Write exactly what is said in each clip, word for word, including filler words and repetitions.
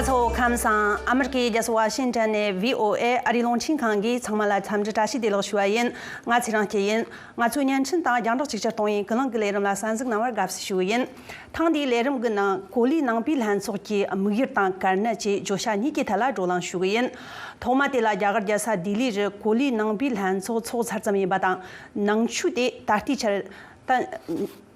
ཚོ་ཁམས་བཟང་། ཨ་མི་རི་ཀའི་རྒྱལ་ས་ཝ་ཤིང་ཊོན་ནས་བྷི་ཨོ་ཨེ་ཨ་རིའི་རླུང་འཕྲིན་ཁང་གིས་ཚང་མ་ལ་འཚམས་འདྲི་བཀྲ་ཤིས་བདེ་ལེགས་ཞུ་བ་ཡིན། ང་ཚེ་རིང་སྐྱིད་ཡིན། ང་ཚོའི་བརྙན་འཕྲིན་དང་རྒྱང་བསྒྲགས་གཅིག་གྱུར་གཏོང་ཡུལ་ཀུན་གླེང་གི་ལས་རིམ་ལ་གསན་གཟིགས་གནང་བར་དགའ་བསུ་ཞུ་གི་ཡིན། ཐེངས་འདིའི་ལས་རིམ་གྱི་ནང་གོ་ལའི་ནང་པའི་ལྷན་ཚོགས་ཀྱི་དམིགས་ཡུལ་དང་དཀའ་གནད་བཅས་བརྗོད་བྱ་གཉིས་ཀྱི་ཐད་ལ་བགྲོ་གླེང་ཞུ་གི་ཡིན། ཐོག་མ་དེ་ལ་རྒྱ་གར་རྒྱལ་ས་ལྡི་ལི་རུ་གོ་ལའི་ནང་པའི་ལྷན་ཚོགས་ཚོགས་ཚར་ཙམ་ཡིན་པ་དང་། ནང་ཆོས་དེ་ད་ལྟའི་ཆར་ད་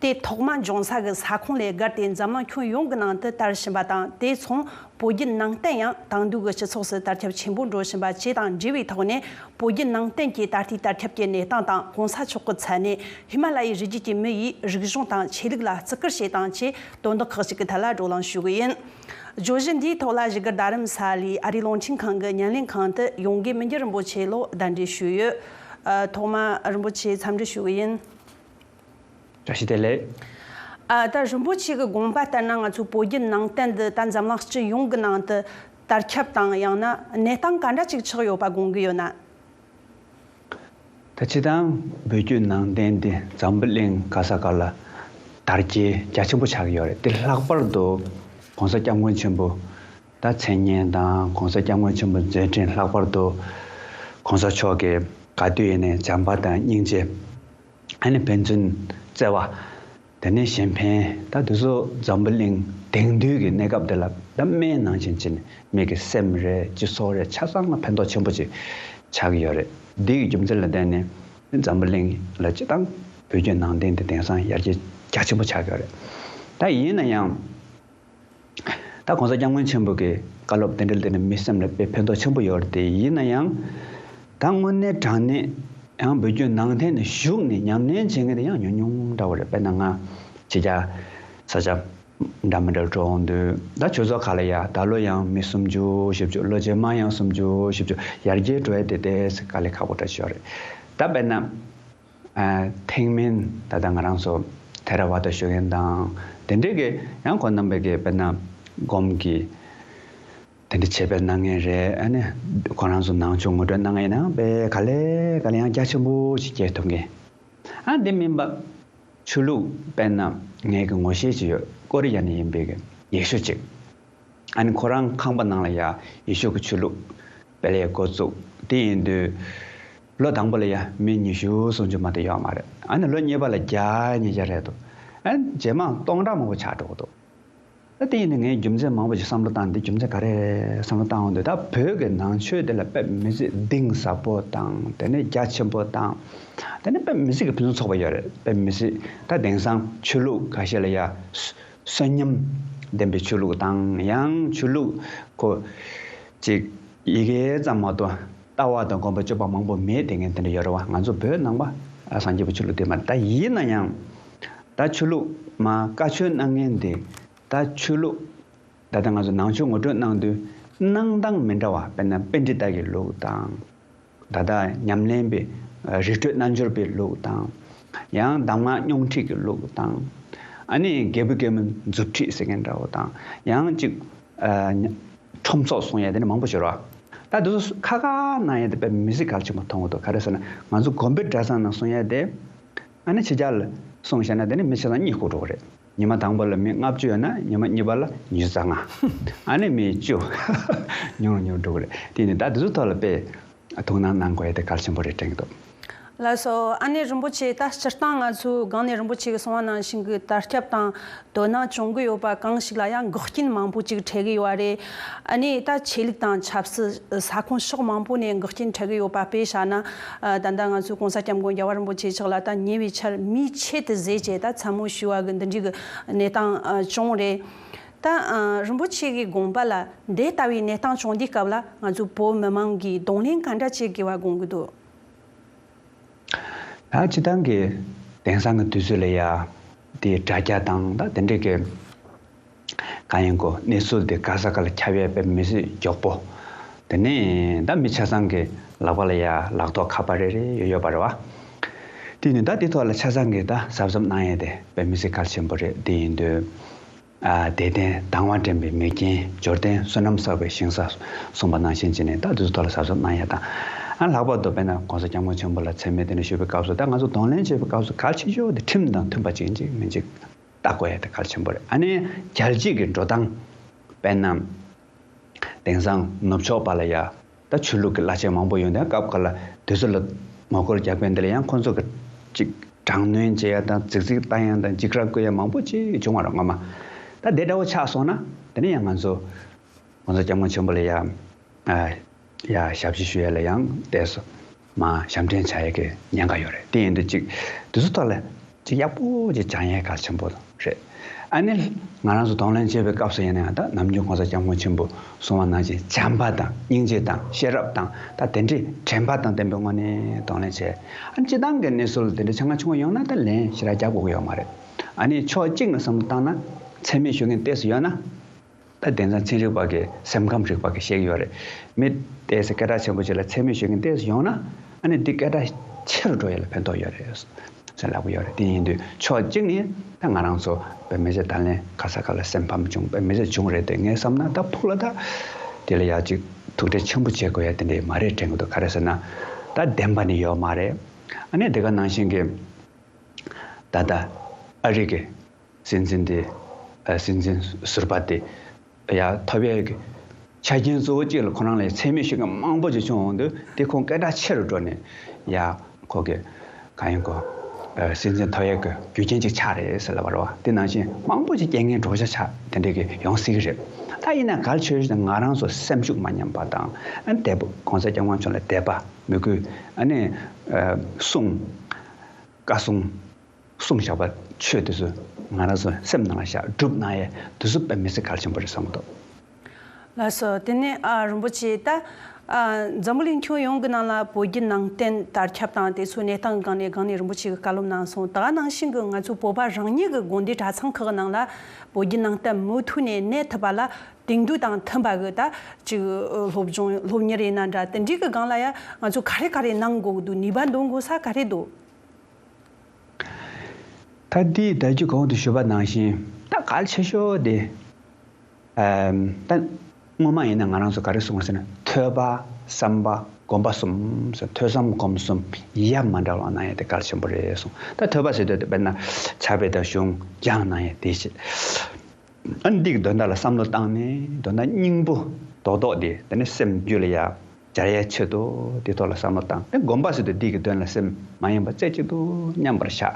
དེ་ཐོག་མ་འབྱུང་ས་གི་ས་ཁོངས་ལས་བརྒལ་ཏེ་འཛམ་གླིང་ཁྱོན་ཡོངས་ཀྱི་ནང་དུ་དར་བཞིན་པ་དང་། དེ་མཚུངས་བོད་བརྒྱུད་ནང་བསྟན་ཡང་དེང་དུས་ཀྱི་སྤྱི་ཚོགས་སུ་དར་ཁྱབ་ཆེན་པོ་འགྲོ་བཞིན་པ་བཅས་དང་འབྲེལ་བའི་ཐོག་ནས། བོད་བརྒྱུད་ནང་བསྟན་གྱི་ད་ལྟའི་དར་ཁྱབ་ཀྱི་གནས་སྟངས་དང་གོང་ས་མཆོག་གི་མཚན་གནས། ཧི་མ་ལ་ཡའི་རི་རྒྱུད་ཀྱི་མི་ཡི་རིག་གཞུང་དང་ཆོས་ལུགས་ལ་བརྩི་བཀུར་བྱེད་སྟངས་བཅས་དོན་དག་ཁག་ཅིག་གི་ཐད་ལ་བགྲོ་གླེང་ཞུ་གི་ཡིན། བརྗོད་གཞི་འདིའི་ཐོག་ལ་བཞུགས་སྒར་རྡ་རམ་ས་ལའི་ཨ་རིའི་རླུང་འཕྲིན་ཁང་གི་བརྙན་ལེན་ཁང་དུ་ཡོངས་དགེ་མི་འགྱུར་རིན་པོ་ཆེ་ལོ་གདན་འདྲེན་ཞུས་ཡོད། ཨ། ཐོག་མ་རིན་པོ་ཆེ་འཚམས་འདྲི་ཞུ་གི་ཡིན། བཀྲ་ཤིས་བདེ་ལེགས། ཨ། ད་རིན་པོ་ཆེ་གི་དགོངས་པ་ལྟར་ན། ང་ཚོའི་བོད་བརྒྱུད་ནང་བསྟན་འདི་ད་འཛམ་གླིང་སྤྱི་ཡོངས་ཀྱི་ནང་དུ་དར་ཁྱབ་དང་། ཡང་ན་གནས་སྟངས་ག་འདྲ་ཅིག་ཆགས་ཡོད་པ་དགོངས་ཀྱི་ཡོད་ན། ད་སྤྱིར་བཏང་བོད་བརྒྱུད་ནང་བསྟན་འདི་འཛམ་བུ་གླིང་ག་ས་ག་ལ་དར་རྒྱས་རྒྱ་ཆེན་པོ་ཆགས་ཀྱི་ཡོད་རེད། དེ་ལྷག་པར་དུ་༸གོང་ས་༸སྐྱབས་མགོན་ཆེན་པོ་ད་མཚན་སྙན་དང་༸གོང་ས་༸སྐྱབས་མགོན་ཆེན་པོ་མཛད་འཕྲིན། ལྷག་པར་དུ་༸གོང་ས་མཆོག་གིས་ག་དུས་ཡིན་ནའི་བྱམས་པ་དང་སྙིང་རྗེ། ཨ་ནི་ཕན་ཚུན་བརྩེ་བ། དེ་ནས་གཞན་ཕན། ད་དེ་ཚོ་འཛམ་བུ་གླིང་དེང་དུས་ཀྱི་གནས་སྐབས་འདི་ལ་ད་སྨན་ནང་བཞིན་བྱས་ནས་མི་གི་སེམས་རེད། སྤྱི་ཚོགས་རེད། ཆ་ཚང་ལ་ཕན་ཐོགས་ཆེན་པོ་ཅིག་ཆགས་ཀྱི་ཡོད་རེད། འདི་གི་རྒྱུ་མཚན་ལ་བརྟེན་ནས་འཛམ་བུ་གླིང་ལ་སྤྱིར་བཏང་བོད་བརྒྱུད་ནང་བསྟན་དེ་དེང་སང་ཡར་རྒྱས་རྒྱ་ཆེན་པོ་ཆགས་ཀྱི་ཡོད་རེད། ད་ཡིན་ན་ཡང་། ད་༸གོང་ས་༸སྐྱབས་མགོན་ཆེན་པོ་གི་བཀའ་སློབ་དེ་འདྲ་ལ་བརྟེན་ནས་མི་སེམས་ལ་དཔེ་ཕན་ཐོགས་ཆེན་པོ་ཡོད་རེད་དེ། ཡིན་ན་ཡང་། ད་དངོས་གནས་དྲང་གནས་ཡང་བོད་བརྒྱུད་ནང་བསྟན་ནས་ཞུགས་ནས་ཉམས་ལེན་བྱེད་མཁན་དེ་ཡང་ཉུང་ཉུང་འདྲ་བོ་རེད། དཔེར་ན་ང་ཕྱི་རྒྱལ་ས་ཆ་འདྲ་མི་འདྲ་ལ་འགྲོ་འོང་དུས། ད་ཆོས་ཚོགས་ཁག་ལ་ཡ་ད་ལོ་ཡང་མི་སུམ་ཅུ་བཞི་བཅུ། ལོ་རྗེས་མ་ཡང་སུམ་ཅུ་བཞི་བཅུ་ཡར་རྒྱས་འགྲོ་ཡ་དེ་ཏོག་ཙམ་དཀའ་ལས་ཁག་པོ་འདྲ་ཞིག་ཡོད་རེད། ད་དཔེར་ན། ཨ། ཐེག་དམན། ད་ལྟ་ང་རང་ཚོ་ཐེ་ར་ཝ་ད་ཞུ་མཁན་དང་དེ་འདྲས་ཀྱི་ཡང་ཁོང་རྣམ་པས་ཀྱི་དཔེར་ན་སྒོམ་གྱི་དེ་འདྲ་བྱེད་པའི་གནང་མཁན་རེད། ཨ་ནི་ཁོ་རང་ཚོ་ནང་ཆོས་ངོ་སྤྲོད་གནང་མཁན་ཡིན་ན་དཔེ་ག་ལེ་ག་ལེ་ཡང་རྒྱ་ཆེན་པོ་ཞིག་སྐྱེལ་ཐུབ་མཁན། ཨ། འདི་མིན་པ་ཆོས་ལུགས། དཔེར་ན་ངའི་གི་ངོ་ཤེས་ཅིག་ཡོད། ཀོ་རི་ཡ་ནས་ཡིན་པའི་གི་ཡེ་ཤུ་ཅིག་ཨ་ནི་ཁོ་རང་ཁང་པ་ནང་ལ་ཡ་ཡེ་ཤུ་གི་ཆོས་ལུགས་སྤེལ་ཡས་འགོ་བཙུགས། དེ་ཡིན་དུས་ལོ་དང་པོ་ལ་ཡ་མི་ཉི་ཤུ་སུམ་ཅུ་མ་གཏོགས་ཡོད་མ་རེད། ཨ་ནི་ལོ་གཉིས་པ་ལ་བརྒྱ་ཉིས་བརྒྱ་རེད་འདུག་ཨ་ནི་རྗེས་མ་སྟོང་ཕྲག་མང་པོ་ཆགས་འགྲོ་གི་འདུག་ད་དེ་ཡིན་དུས་ངས་རྒྱུ་མཚན་མང་པོ་ཞིག་བསམ་བློ་བཏང་། འདི་རྒྱུ་མཚན་ག་རེ་བསམ་བློ་བཏང་འོང་དུས། ད་བོད་ཀྱི་ནང་ཆོས་དེ་ལ་དཔེ་མི་སྲིད་གཏིང་ཟབ་པོ་དང་། དེ་ནས་རྒྱ་ཆེན་པོ་དང་། དེ་ནས་དཔེ་མི་སྲིད་ཀྱི་ཕུན་སུམ་ཚོགས་པ་ཡོད་རེད། དཔེ་མི་སྲིད། ད་དེང་སང་ཆོས་ལུགས་ཁ་ཤས་ལ་ཡ་བསོད་སྙོམས་ལྡན་པའི་ཆོས་ལུགས་དང་། ཡང་ཆོས་ལུགས་ཁོ་ཅིག་ཡི་གེ་ཙམ་མ་གཏོགས་ལྟ་བ་དང་སྒོམ་པ་སྤྱོད་པ་མང་པོ་མེད་དེ་ངས་དེ་འདྲ་ཡོད་རེད་བ། ང་ཚོ་བོད་ནང་པ་སངས་རྒྱས་པའི་ཆོས་ལུགས་དེ་མ་རེད། ད་ཡིན་ན་ཡང་ད་ཆོས་ལུགས་མ་བཀའ་ཆོས་གནང་མཁན་དེ། ད་ཆོས་ལུགས་ད་ལྟ་ང་ཚོ་ནང་ཆོས་ངོ་སྤྲོད་གནང་དུས་གནང་སྟངས་མི་འདྲ་བ། དཔེར་ན་པཎྜི་ཏ་གི་ལུགས་དང་། ད་ལྟ་ཉམས་ལེན་པའི་རི་ཁྲོད་རྣལ་འབྱོར་པའི་ལུགས་དང་། ཡང་གདམས་ངག་སྙུང་ཁྲིད་ཀྱི་ལུགས་དང་། ཨ་ནི་རྒྱལ་བུ་རྒྱལ་མོ་མཛུབ་ཁྲིད་ཟེར་མཁན་འདྲ་བོ་དང་། ཡང་ཅིག་ཨ། ཁྲོམ་ཚོགས་གསུང་ཡ་དེ་ནི་མང་པོ་ཞིག་ཡོད་རེད་བ། ད་དེ་ཚོ་ཁ་ཁ་གནང་ཡ་དེ་དཔེ་མི་སྲིད་གལ་ཆེན་པོ་མཐོང་གི་འདུག་ག་རེ་ཟེར་ན་ང་ཚོ་དགོན་པའི་གྲྭ་ཚང་ནང་གསུང་ཡ་དེ། ཨ་ནི་ཕྱི་རྒྱལ་ལ་སོང་བཤད་ན་དེ་ནི་མི་ཆ་ཚང་གཉིད་ཁུག་འགྲོ་གི་རེད། ཉི་མ་དང་པོ་ལ་མི་ལྔ་བཅུ་ཡོད་ན་ཉི་མ་གཉིས་པ་ལ་ཉི་ཤུ་རྩ་ལྔ། ཨ་ནི་མི་བཅུ་ཉུང་རུ་ཉུང་རུ་འགྲོ་གི་རེད། དེ་ནི་ད་དེ་ཚོ་ཐོག་ལ་དཔེ་ཐུགས་སྣང་གནང་དགོས་ཡ་དེ་གལ་ཆེན་པོ་རེད་དྲན་གི་འདུག་ལགས་སོ། ཨ་ནེ་རིན་པོ་ཆེ། ད་སྤྱིར་བཏང་ང་ཚོའི་སྒང་ནས་རིན་པོ་ཆེ་གིས་གསུངས་པ་ནང་བཞིན་གྱི་དར་ཁྱབ་དང་དོ་སྣང་བྱུང་གི་ཡོད་པ་གང་ཞིག་ལ་ཡང་འགོག་རྐྱེན་མང་པོ་ཅིག་འཕྲད་ཀྱི་ཡོད་པ་རེད། ཨ་ནི་ད་ཆོས་ལུགས་དང་ཆབ་སྲིད། ས་ཁོངས་ཕྱོགས་མང་པོ་ནས་འགོག་རྐྱེན་འཕྲད་ཀྱི་ཡོད་པ་དཔེ་བཞག་ན། ཨ། ད་ལྟ་ང་ཚོའི་༸གོང་ས་༸སྐྱབས་མགོན་རྒྱལ་བ་རིན་པོ་ཆེ་མཆོག་ལ་ད་ཉེ་བའི་ཆར་མིས་ཆེད་དུ་བཟོས་བྱས་ད་མཚན་སྨོད་ཞུས་པ་གི་འདི་འདྲའི་གི་གནས་སྟངས་ཨ་བྱུང་རེད། ད་ཨ་རིན་པོ་ཆེ་གི་དགོངས་པ་ལ་འདི་ལྟ་བུའི་གནས་སྟངས་བྱུང་དུས་སྐབས་ལ་ང་ཚོའི་བོད་མི་མང་གིས་གདོང་ལེན་ག་འདྲ་བྱེད་དགོས་པ་དགོངས་ཀྱི་འདུག་ད་སྤྱིར་བཏང་གི་དེང་སང་གི་དུས་ཚོད་ལ་ཡ་དེ་དྲ་རྒྱ་དང་ད་དེ་འདྲས་ཀྱི་གང་ཡིན་གོ་གནས་ཚུལ་དེ་ག་ས་ག་ལ་ཁྱབ་ཡས་དཔེ་མི་སྲིད་མགྱོགས་པོ། དེ་ནས་ད་མི་ཆ་ཚང་གི་ལག་པ་ལ་ཡ་ལག་ཐོགས་ཁ་པར་རེ་རེ་ཡོད་ཡོད་པ་རེད་བ། དེ་ནས་ད་དེ་ཐོག་ལ་ཆ་ཚང་གི་ད་གཟབ་གཟབ་གནང་ཡས་དེ་དཔེ་མི་སྲིད་གལ་ཆེན་པོ་རེད། དེ་ཡིན་དུས། ཨ། དད་ལྡན་དང་བ་འདྲེན་པའི་མིག་རྒྱན། འབྱོར་ལྡན་བསོད་ནམས་བསགས་པའི་ཞིང་ས། གསུངས་པ་ནང་བཞིན་བྱས་ནས་ད་དེ་ཚོ་ཐོག་ལ་གཟབ་གཟབ་གནང་ཡ་དང་། ཨ། ལྷག་པར་དུ་དཔེར་ན་༸གོང་ས་༸སྐྱབས་མགོན་ཆེན་པོ་ལ་མཚན་སྨད་དེ་འདྲ་ཞུ་བའི་སྐབས་སུ། ད་ང་ཚོ་གདོང་ལེན་བྱེད་པའི་སྐབས་སུ་གལ་ཆེ་ཤོས་དེ་ཁྲིམས་དང་མཐུན་པ་ཅིག་ཡིན་གཅིག་མིན་གཅིག་ལྟ་དགོས་ཡ་དེ་གལ་ཆེན་པོ་རེད། ཨ་ནི་རྒྱལ་སྤྱིའི་གི་འགྲོ་སྟངས། དཔེར་ན། དེང་སང་ནུབ་ཕྱོགས་པ་ལ་ཡ་ད་ཆོས་ལུགས་ཀྱི་བླ་ཆེན་མང་པོ་ཡོད་འདུག་སྐབས་འགའ་ལ་དེ་ཚོ་ལ་ངོ་རྒོལ་རྒྱག་མཁན་དེ་ལ་ཡང་ཁོང་ཚོ་གི་ཅིག་དྲག་གནོན་བྱེད་ཡ་དང་རྫིག་རྫིག་བཏང་ཡ་དང་འཇིགས་སྐྲག་བསྐུལ་ཡ་མང་པོ་ཅིག་བྱུང་བ་རེད་སྔོན་མ། ད་དེ་འདྲ་བོ་ཆགས་སོང་ན་དེ་ནས་ཡང་ང་ཚོ་༸གོང་ས་༸སྐྱབས་མགོན་ཆེན་པོ་ལ་ཡ་ཨ་ཡ་ཞབས་ཕྱི་ཞུ་ཡ་ལ་ཡང་ཏོག་ཙམ་མ་ཞབས་འདྲེན་བྱ་ཡ་གི་ཉེན་ཁ་ཡོད་རེད། དེ་ཡིན་དུས་ཅིག་དེ་ཚོ་ཐོག་ལ་ཅིག་ཡག་པོ་ཅིག་སྦྱང་ཡས་གལ་ཆེན་པོ་རེད། ཨ་ནི་ང་རང་ཚོ་གདོང་ལེན་བྱེད་པའི་སྐབས་སུ་ཡིན་ན་ཡང་ད་ནམ་རྒྱུན་༸གོང་ས་༸སྐྱབས་མགོན་ཆེན་པོས་གསུངས་པ་ནང་བཞིན་བྱམས་པ་དང་སྙིང་རྗེ་དང་ཤེས་རབ་དང་ད་དེ་འདྲའི་དྲན་པ་དང་ལྡན་པའི་ངང་ནས་གདོང་ལེན་བྱས། ཨ་ནི་སྤྱིར་བཏང་གི་གནས་ཚུལ་དེ་འདྲའི་ཆ་ཚང་བྱུང་བ་ཡོང་ན་ད་ལན་ཞེ་དྲག་རྒྱག་དགོས་ཀྱི་ཡོད་མ་རེད། ཨ་ནི་ཕྱོགས་གཅིག་ནས་བསམ་བློ་བཏང་ན་མཚན་སྨད་ཞུ་མཁན་ཏོག་ཙམ་ཡོད་ན། ད་དེང་སང་ཚན་རིག་པ་གི་སེམས་ཁམས་རིག་པ་གི་བཤད་ཀྱི་ཡོད་རེད། མི་ཏོག་ཙམ་སྐད་གྲགས་ཆེན་པོ་ཅིག་ལ་མཚན་སྨད་ཞུ་མཁན་ཏོག་ཙམ་ཡོང་ན་ཨ་ནི་འདི་སྐད་གྲགས་ཆེ་རུ་འགྲོ་ཡ་ལ་ཕན་ཐོགས་ཡོད་རེད་ཟེར་ལབ་ཀྱི་ཡོད་རེད། དེ་ཡིན་དུས་ཕྱོགས་གཅིག་ནས་ད་ང་རང་ཚོ་བོད་མི་ཚེ་ད་ལན་ག་ས་ག་ལ་སེམས་ཕམ་བྱུང་བོད་མི་ཚེ་བྱུང་རེད་དེ་ངས་བསམ་ན་ད་ཕུགས་ལ་ད་དེ་ལ་ཡ་ཅིག་ཐུགས་ཁྲལ་ཆེན་པོ་བྱེད་དགོས་ཡ་དེ་འདྲ་མ་རེད་དྲན་གྱི་འདུག་ག་རེ་ཟེར་ན་ད་བདེན་པ་ནི་ཡོད་མ་རེད། ཨ་ནི་དེ་ག་ནང་བཞིན་གྱི་ད་ལྟ་ཨ་རི་གི་སྲིད་འཛིན་དེ་ཨ་སྲིད་འཛིན་ཟུར་པ་དེ་ཡ་ཐོབ་ཡས་ཀྱི་ཆ་རྐྱེན་གཙོ་བོ་གཅིག་ལ་ཁོ་རང་ལ་མཚན་སྨད་ཞུ་མཁན་མང་པོ་ཅིག་བྱུང་འོང་དུས་དེ་ཁོང་སྐད་གྲགས་ཆེ་རུ་འགྲོ་ནས་ཡ་ཁོ་གི་གང་ཡིན་གོ་ཨ་སྲིད་འཛིན་ཐོབ་ཡས་ཀྱི་རྒྱུ་རྐྱེན་ཅིག་ཆགས་རེད་ཟེར་ལབ་པ་རེད་བ། དེ་ནང་བཞིན་མང་པོ་ཅིག་རྐྱེན་ངན་གྲོགས་ཆ་ཆགས་དེ་འདྲས་ཀྱི་ཡོང་སྲིད་ཀྱི་རེད། ད་ཡིན་ན་གལ་ཆེ་ཤོས་དེ་ང་རང་ཚོ་སེམས་ཤུགས་མ་ཉམས་པ་དང་ཨ་ནི་དད་པ་༸གོང་ས་༸སྐྱབས་མགོན་མཆོག་ལ་དད་པ་མོས་གུས་ཨ་ནི་ཨ་གསུང་བཀའ་གསུང་། གསུངས་བཞག་པ་ཆོས་དེ་ཚོ་ང་རང་ཚོ་སེམས་ནང་ལ་བཞག་སྒྲུབ་གནང་ཡས་དེ་ཚོ་དཔེ་མི་སྲིད་གལ་ཆེན་པོ་རེད་བསམ་གྱི་འདུག་ལགས་སོ། དེ་ནས་ཨ་རིན་པོ་ཆེ་ད་ཨ་འཛམ་བུ་གླིང་ཁྱོན་ཡོངས་ཀྱི་ནང་ལ་བོད་བརྒྱུད་ནང་བསྟན་དར་ཁྱབ་དང་དེ་ཚོའི་གནས་སྟངས་སྒང་ནས་སྒང་ནས་རིན་པོ་ཆེ་གིས་བཀའ་སློབ་གནང་སོང་། ད་ག་ནང་བཞིན་གྱི་ང་ཚོ་བོད་པ་རང་ཉིད་ཀྱི་དགོན་སྡེ་གྲྭ་ཚང་ཁག་གི་ནང་ལ་བོད་བརྒྱུད་ནང་བསྟན་མུ་མཐུད་ནས་གནས་ཐུབ་པ་ལ་དེང་དུས་དང་མཐུན་པ་གི་ད་ཅིག་སློབ་སྦྱོང་སློབ་གཉེར་ཡིན་ན་འདྲ་དེ་འདྲའི་གི་སྒང་ལ་ཡ་ང་ཚོ་ག་རེ་ག་རེ་གནང་དགོས་ཀྱི་འདུག་ནུས་པ་འདོན་དགོས་ས་ག་རེ་འདུག་ད་འདི་ད་རྒྱུ་གོང་དུ་ཞུས་པ་ནང་བཞིན་ད་གལ་ཆེ་ཤོས་དེ་ཨམ་ད་སྔོན་མ་ཡིན་ན་ང་རང་ཚོ་ག་རེ་གསུངས་ཟེར་ན་ཐོས་པ་བསམ་པ་སྒོམ་པ་གསུམ་ཟེར། ཐོས་བསམ་སྒོམ་གསུམ་ཡ་མ་འདྲ་བ་གནང་ཡ་དེ་གལ་ཆེན་པོ་རེད་གསུངས། ད་ཐོས་པ་ཟེར་དུས་དེ་དཔེར་ན་ཕྱག་དཔེ་དང་གཞུང་སྦྱངས་གནང་ཡ་དེ་བྱེད། ཨ་ནི་འདི་གི་དོན་དག་ལ་བསམ་བློ་བཏང་ནས་དོན་དག་སྙིང་པོ་རྡོག་རྡོག་དེ་དེ་ནི་སེམས་རྒྱུད་ལ་ཡ་སྦྱར་ཡའི་ཆེད་དུ་དེ་ཐོག་ལ་བསམ་བློ་བཏང་། དེ་སྒོམ་པ་ཟེར་དུས་འདི་གི་དོན་ལ་སེམས་མ་ཡེངས་པར་རྩེ་གཅིག་ཏུ་མཉམ་པར་བཞག་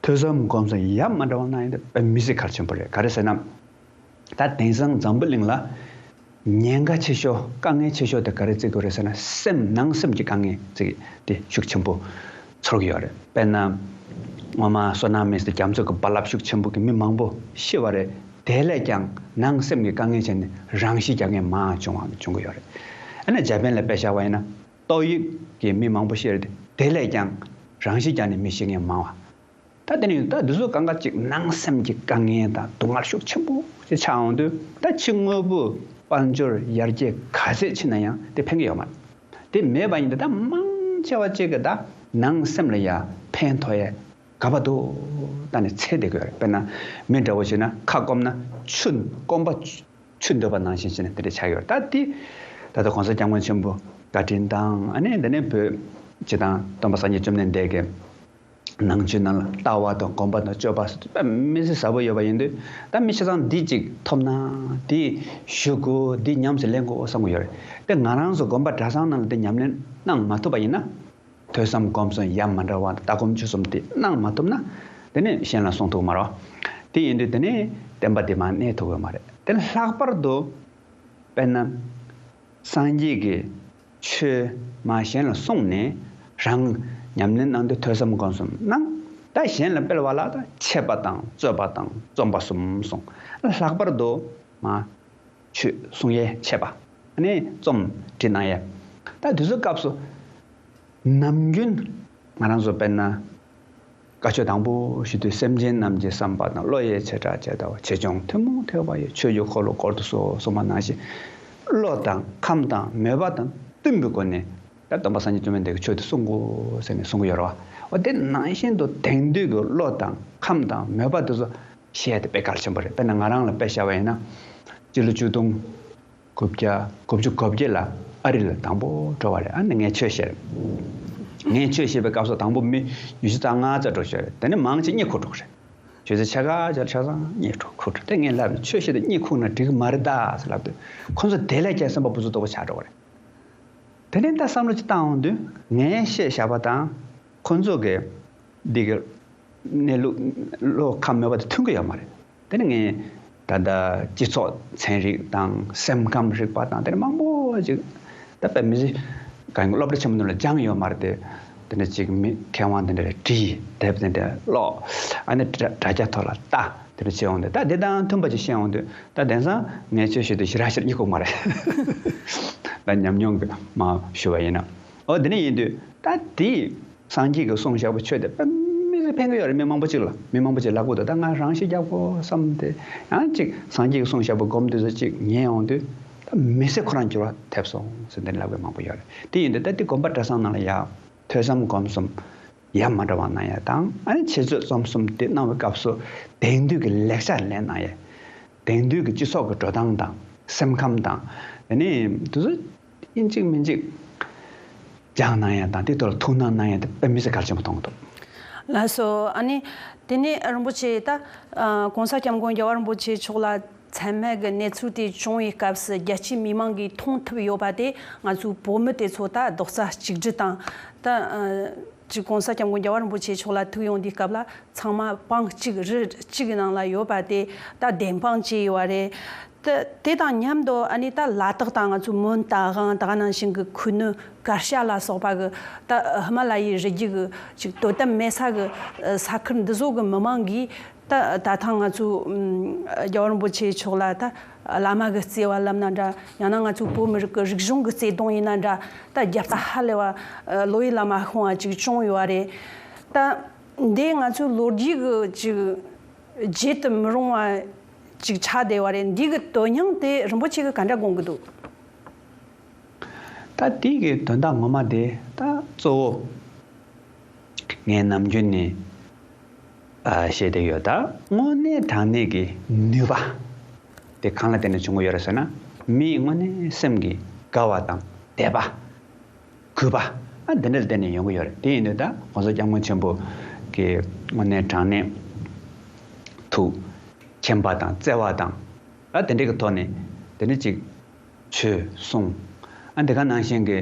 ཐོས་བསམ་སྒོམ་གསུམ་ཡ་མ་འདྲ་བ་གནང་ཡ་དེ་དཔེ་མི་སྲིད་གལ་ཆེན་པོ་རེད། ག་རེ་ཟེར་ན། ད་དེང་སང་འཛམ་བུ་གླིང་ལ་ཉེན་ཁ་ཆེ་ཤོས་དཀའ་ངལ་ཆེ་ཤོས་དེ་ག་རེ་བརྩི་དགོས་རེད་ཟེར་ན་སེམས་ནང་སེམས་ཀྱི་དཀའ་ངལ་བརྩི་དེ་ཤུགས་ཆེན་པོ་ཚོར་གྱི་ཡོད་རེད། དཔེར་ན་སྔོན་མ་སོ་ན་མི་སི་རྒྱ་མཚོ་གི་རྦ་རླབས་ཤུགས་ཆེན་པོ་གི་མི་མང་པོ་ཤི་བ་རེད། དེ་ལས་ཀྱང་ནང་སེམས་ཀྱི་དཀའ་ངལ་བྱས་ནས་རང་ཤི་རྒྱག་མཁན་མང་བྱུང་བ་བྱུང་གི་ཡོད་རེད། ཨ་ནི་འཇར་པན་ལ་དཔེ་བཞག་པ་ཡིན་ན་ཏོག་དབྱིབས་ཀྱི་མི་མང་པོ་ཤི་རེད། དེ་ལས་ཀྱང་རང་ཤི་རྒྱག་ནས་མི་ཤི་མཁན་མང་བ། ད་དེ་ནི་ད་འདི་ཚོ་གང་ག་ཅིག་ནང་སེམས་ཀྱི་དཀའ་ངལ་དང་སྡུག་བསྔལ་ཤུགས་ཆེན་པོ་ཞིག་ཆགས་འོང་དུས་ད་ཕྱི་དངོས་པོའི་དཔལ་འབྱོར་ཡར་རྒྱས་ག་ཚད་ཕྱིན་ན་ཡང་དེ་ཕན་གྱི་ཡོད་མ་རེད། དེ་མེད་པ་ཡིན་ཏེ་ད་མང་ཆེ་བ་ཅིག་གི་ད་ནང་སེམས་ལ་ཡ་ཕན་ཐོགས་ཡས་ག་པ་འདུག་ད་ནི་ཚད་དེ་དགོས་རེད། དཔེར་ན་མི་འདྲ་བོ་ཞིག་ན་ཁ་སྐོམ་ན་ཆུ་སྐོམ་པ་ཆུ་འདོད་པ་ནང་བཞིན་བྱས་ནས་དེ་འདྲ་ཆགས་ཡོད་རེད། ད་དེ་ད་ལྟ་གོང་ས་སྐྱབས་མགོན་ཆེན་པོ་བཀའ་དྲིན་དང་ཨ་ནི་འདི་ནས་བོད་སྤྱི་དང་སྟོན་པ་སངས་རྒྱས་བཅོམ་ལྡན་འདས་ཀྱི་ནང་ཆོས་ནང་ལ་ལྟ་བ་དང་སྒོམ་པ་དང་སྤྱོད་པ་སོགས་དཔེ་མི་སྲིད་ཟབ་པོ་ཡོད་པ་ཡིན་དུས་ད་མི་ཆ་ཚང་འདི་གཅིག་ཐོབ་ན་འདི་ཞུ་དགོས་འདི་ཉམས་སུ་ལེན་དགོས་བསམ་གྱི་ཡོད་རེད། དེ་ང་རང་ཚོ་དགོན་པ་གྲྭ་ཚང་ནང་ལ་འདི་ཉམས་ལེན་གནང་མ་ཐུབ་པ་ཡིན་ན་ཐོས་བསམ་སྒོམ་གསུམ་ཡ་མ་འདྲ་བ་ལྟ་སྒོམ་སྤྱོད་གསུམ་དེ་གནང་མ་ཐུབ་ན་དེ་ནས་གཞན་ལ་གསུང་ཐུབ་མ་རེད། དེ་ཡིན་དུས་དེ་ནས་བསྟན་པ་འདི་མར་གནས་ཐུབ་ཀྱི་མ་རེད། དེ་ལྷག་པར་དུ་དཔེར་ན། སངས་རྒྱས་ཀྱི་ཆོས་མ་གཞན་ལ་གསུངས་ནས་རང་ཉམས་ལེན་གནང་དུས་ཐོས་བསམ་སྒོམ་གསུམ་གནང་། ད་གཞན་ལ་སྤེལ་བ་ལ་ད་འཆད་པ་དང་རྩོད་པ་དང་རྩོམ་པ་གསུམ་གསུངས། ལྷག་པར་དུ་མ་ཆོས་གསུང་ཡས་འཆད་པ་ནི་རྩོམ་འབྲི་གནང་ཡས། ད་དུས་ཚོད་སྐབས་སུ་ནམ་རྒྱུན་ང་རང་ཚོ་དཔེར་ན། བཀའ་ཆོས་དང་པོ་ཞུ་དུས་སེམས་ཅན་རྣམས་ཀྱི་བསམ་པ་དང་བློ་ཡི་བྱེ་བྲག་ཇི་ལྟ་བ་ཆེ་ཆུང་ཐུན་མོང་ཐོས་པ་ཡི་ཆོས་ཀྱི་འཁོར་ལོ་བསྐོར་དུ་གསོལ་གསུངས་པ་ནང་བཞིན་བློ་དང་ཁམས་དང་མོས་པ་དང་བསྟུན་པའི་སྒོ་ནས་ད་སྟོན་པ་སངས་རྒྱས་བཅོམ་ལྡན་འདས་ཀྱི་ཆོས་དེ་གསུང་དགོས་ཟེར་ནས་གསུང་གི་ཡོད་རེད་བ། འོ་དེ་ནང་བཞིན་དུ་དེང་དུས་ཀྱི་བློ་དང་ཁམས་དང་མོས་པ་དེ་ཚོ་བཤད་དེ་དཔེ་གལ་ཆེན་པོ་རེད། དཔེར་ན་ང་རང་ལ་དཔེ་བཞག་པ་ཡིན་ན་སྤྱི་ལོ་ཆིག་སྟོང་དགུ་བརྒྱ་དགུ་བཅུ་གོ་བརྒྱད་ལ་ཨ་རི་ལ་དང་པོ་འགྲོ་བ་རེད། ཨ་ནི་ངས་ཆོས་བཤད། ངས་ཆོས་བཤད་པའི་སྐབས་སུ་དང་པོ་མི་ཉི་ཤུ་རྩ་ལྔ་ཙམ་འགྲོ་ཤོད་རེད། དེ་ནས་མང་ཆེ་གཉིད་ཁུག་འགྲོ་གི་རེད། ཆོས་ཚེ་ཕྱེད་ཀ་ཅིག་ཆ་ཚང་གཉིད་ཁུག་ཁུག་འགྲོ། དེ་ངས་ལབ་ནས་ཆོས་བཤད་དུས་གཉིད་ཁུག་ན་འགྲིག་གི་མ་རེད་ད་ཟེར་ལབ་དུས་ཁོ་ཚོ་དེ་ལས་ཀྱང་སེམས་པ་སྦུ་སུ་སྟོབས་པོ་ཆགས་འགྲོ་གི་རེད། དེ་ནས་ད་བསམ་བློ་ཅིག་བཏང་འོང་དུས་ངས་བཤད་བཞག་པ་དང་ཁོ་ཚོ་གི་འདི་གི་གནས་ལུགས་བློ་ཁ་མོས་པ་དེ་མཐུན་གི་ཡོད་མ་རེད། དེ་ནི་ངས་ད་ལྟ་སྤྱི་ཚོགས་ཚན་རིག་དང་སེམས་ཁམས་རིག་པ་དང་དེ་ནི་མང་པོ་ཅིག་ད་དཔེ་མི་སྲིད་གང་སློབ་གྲྭ་ཆེན་མོ་ནང་ལ་སྦྱངས་ཡོད་མ་རེད་དེ། དེ་འདྲ་ཅིག་མི་མཁས་དབང་དེ་འདྲ་བྲིས་དེབ་དེ་འདྲ་ཀློག་ཨ་ནི་དྲ་དྲ་རྒྱ་ཐོག་ལ་ལྟ་དེ་འདྲ་བྱས་འོང་དུས་ད་དེ་དང་མཐུན་པ་ཅིག་བཤད་འོང་དུས་ད་དེང་སང་ངས་ཆོས་བཤད་དུས་ཞེ་དྲག་ཞེ་དྲག་གཉིད་ཁུག་མ་རེད། ད་ཉམས་མྱོང་གི་མ་ཞུ་བ་ཡིན་ན། ཨོ་དེ་ནས་ཡིན་དུས་ད་དེ་སངས་རྒྱས་ཀྱིས་གསུངས་བཞག་པའི་ཆོས་དེ་དཔེ་མི་སྲིད་ཕན་གྱི་ཡོད་རེད། མི་མང་པོ་ཅིག་ལ་མི་མང་པོ་ཅིག་ལབ་དགོས་འདུག་ད་ང་རང་ཤི་རྒྱག་དགོས་བསམ་སྟེ་ཡང་ཅིག་སངས་རྒྱས་ཀྱིས་གསུངས་བཞག་པའི་སྒོམ་དུས་ཚོད་ཅིག་ཉན་འོང་དུས་ད་མི་ཚེ་ཁོ་རང་འགྱུར་བ་ཐེབས་སོང་ཟེར་འདི་ལབ་མཁན་མང་པོ་ཡོད་རེད། དེ་ཡིན་དུས་ད་དེ་དགོན་པ་གྲྭ་ཚང་ནང་ལ་ཡ་ཐོས་བསམ་སྒོམ་གསུམ་ཡ་མ་འདྲ་བ་གནང་ཡ་དང་ཨ་ནི་འཆད་རྩོད་རྩོམ་གསུམ་དེ་གནང་བའི་སྐབས་སུ་དེང་དུས་ཀྱི་ལེགས་ཆ་ལེན་གནང་ཡ། དེང་དུས་ཀྱི་སྤྱི་ཚོགས་ཀྱི་འགྲོ་སྟངས་དང་སེམས་ཁམས་དང་དེ་ནས་དུས་ཚོད་ཡིན་གཅིག་མིན་གཅིག་སྦྱངས་གནང་ཡ་དང་དེ་ཐོག་ལ་ཐུགས་སྣང་གནང་ཡ་དེ་དཔེ་མི་སྲིད་གལ་ཆེན་པོ་མཐོང་གི་འདུག་ལགས་སོ། ཨ་ནི་དེ་ནས་རིན་པོ་ཆེ་ད་༸གོང་ས་༸སྐྱབས་མགོན་རྒྱལ་བ་རིན་པོ་ཆེ་མཆོག་ལ་ཚད་མའི་གི་གནས་ཚུལ་དེ་བྱུང་བའི་སྐབས་སུ་རྒྱལ་སྤྱིའི་མི་མང་གིས་མཐོང་ཐུབ་ཡོད་པ་དེ་ང་ཚོའི་བོད་མི་དེ་ཚོ་ད་རྡོག་རྩ་གཅིག་སྒྲིལ་དང་ད་ཅིག་༸གོང་ས་༸སྐྱབས་མགོན་རྒྱལ་བ་རིན་པོ་ཆེ་མཆོག་ལ་ཐུག་ཡོང་དུས་སྐབས་ལ་ཚང་མ་པང་གཅིག་རི་གཅིག་གི་ནང་ལ་ཡོད་པ་དེ་ད་བདེན་དཔང་བྱས་ཡོད་པ་རེད། ད་དེ་དང་མཉམ་དུ་ཨ་ནི་ད་ལ་དྭགས་དང་ང་ཚོའི་མོན་རྟ་དབང་ད་ག་ནང་བཞིན་གྱི་ཁུ་ནུ་ཀར་ཤ་ལ་སོགས་པ་གི་ད་ཧི་མ་ལ་ཡའི་རི་རྒྱུད་གི་ཅིག་དོ་དམ་མེད་ས་གི་ས་ཁུལ་འདི་ཚོ་གི་མི་མང་གིས་ད་ད་ཐེངས་ང་ཚོའི་རྒྱལ་བ་རིན་པོ་ཆེ་མཆོག་ལ་ད་བླ་མ་གི་བརྩེ་བ་ལབ་ན་འདྲ། ཡང་ན་ང་ཚོའི་བོད་མི་རིགས་ཀྱི་རིག་གཞུང་གི་བརྩེ་དུང་ཡིན་ན་འདྲ། ད་རྒྱབ་རྩ་ཧ་ལས་པ་ལོ་ཡི་བླ་མ་ཤོང་བ་ཅིག་བྱུང་ཡོད་རེད། ད་འདི་ང་ཚོའི་ལོ་རྒྱུས་ཀྱི་ཅིག་བརྗེད་དུ་མི་རུང་བ་ཅིག་ཆགས་བསྡད་པ་རེད། འདི་གི་དོན་སྙིང་དེ་རིན་པོ་ཆེ་གིས་ག་འདྲ་དགོངས་ཀྱི་འདུག་ད་དེ་གི་དོན་དག་ངོ་མ་དེ་ད་གཙོ་བོ་ངས་ནམ་རྒྱུན་ནས་ཨ་བཤད་བསྡད་ཡོད། ད་དངོས་གནས་དྲང་གནས་ཀྱི་ནུས་པ་དེ་གང་ལ་བརྟེན་ནས་བྱུང་གི་ཡོད་རེད་ཟེར་ན། མི་ཡི་དངོས་གནས་སེམས་ཀྱི་དགའ་བ་དང་དད་པ། གུས་པ། ཨ་འདི་འདྲ་ལ་བརྟེན་ནས་ཡོང་གི་ཡོད་རེད། དེ་ཡིན་དུས་ད་༸གོང་ས་༸སྐྱབས་མགོན་ཆེན་པོ་གི་དངོས་གནས་དྲང་གནས་ཐུགས་མཁྱེན་པ་དང་བརྩེ་བ་དང་ཨ་དེ་འདྲ་གི་ཐོག་ནས་དེ་འདྲ་ཅིག་ཆོས་གསུངས། ཨ་འདི་ག་ནང་བཞིན་གྱི་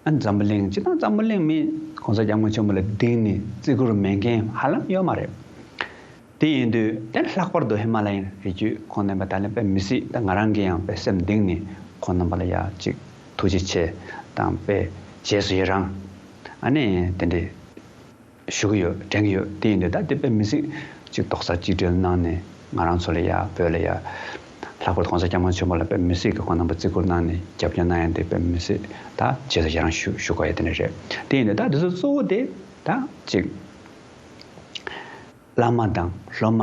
ཨ་འཛམ་བུ་གླིང་སྤྱི་དང་འཛམ་བུ་གླིང་མི་༸གོང་ས་༸སྐྱབས་མགོན་ཆེན་པོ་ལ་གདེང་ནས་བརྩི་བཀུར་མེད་མཁན་ཧ་ལམ་ཡོད་མ་རེད། དེ་ཡིན་དུས་དེ་ལྷག་པར་དུ་ཧི་མ་ལ་ཡའི་རི་རྒྱུད་ཁོང་རྣམ་པ་ད་ལན་དཔེ་མི་སྲིད། ད་ང་རང་གིས་ཡང་དཔེ་སེམས་གཏིང་ནས་ཁོང་རྣམ་པ་ལ་ཡ་གཅིག་ཐུགས་རྗེ་ཆེ་དང་དཔེ་རྗེས་སུ་ཡི་རང་ཨ་ནི་དེ་འདྲའི་ཞུ་གི་ཡོད། དྲན་གི་ཡོད། དེ་ཡིན་དུས་ད་དེ་དཔེ་མི་སྲིད་གཅིག་རྡོག་རྩ་གཅིག་སྒྲིལ་གནང་ནས་ང་རང་ཚོ་ལ་ཡ་བོད་ལ་ཡ་ལྷག་པར་དུ་༸གོང་ས་༸སྐྱབས་མགོན་ཆེན་པོ་ལ་དཔེ་མི་སྲིད་ཀྱི་ཁོང་རྣམ་པ་བརྩི་བཀུར་གནང་ནས་རྒྱབ་སྐྱོར་གནང་ཡ་དེ་དཔེ་མི་སྲིད་ད་རྗེས་སུ་ཡི་རང་ཞུ་ཞུ་དགོས་ཡ་དེ་འདྲ་རེད། དེ་ཡིན་དུས་ད་དེ་ཚོ་གཙོ་བོ་དེ་ད་གཅིག་བླ་མ་དང་སློབ་མ་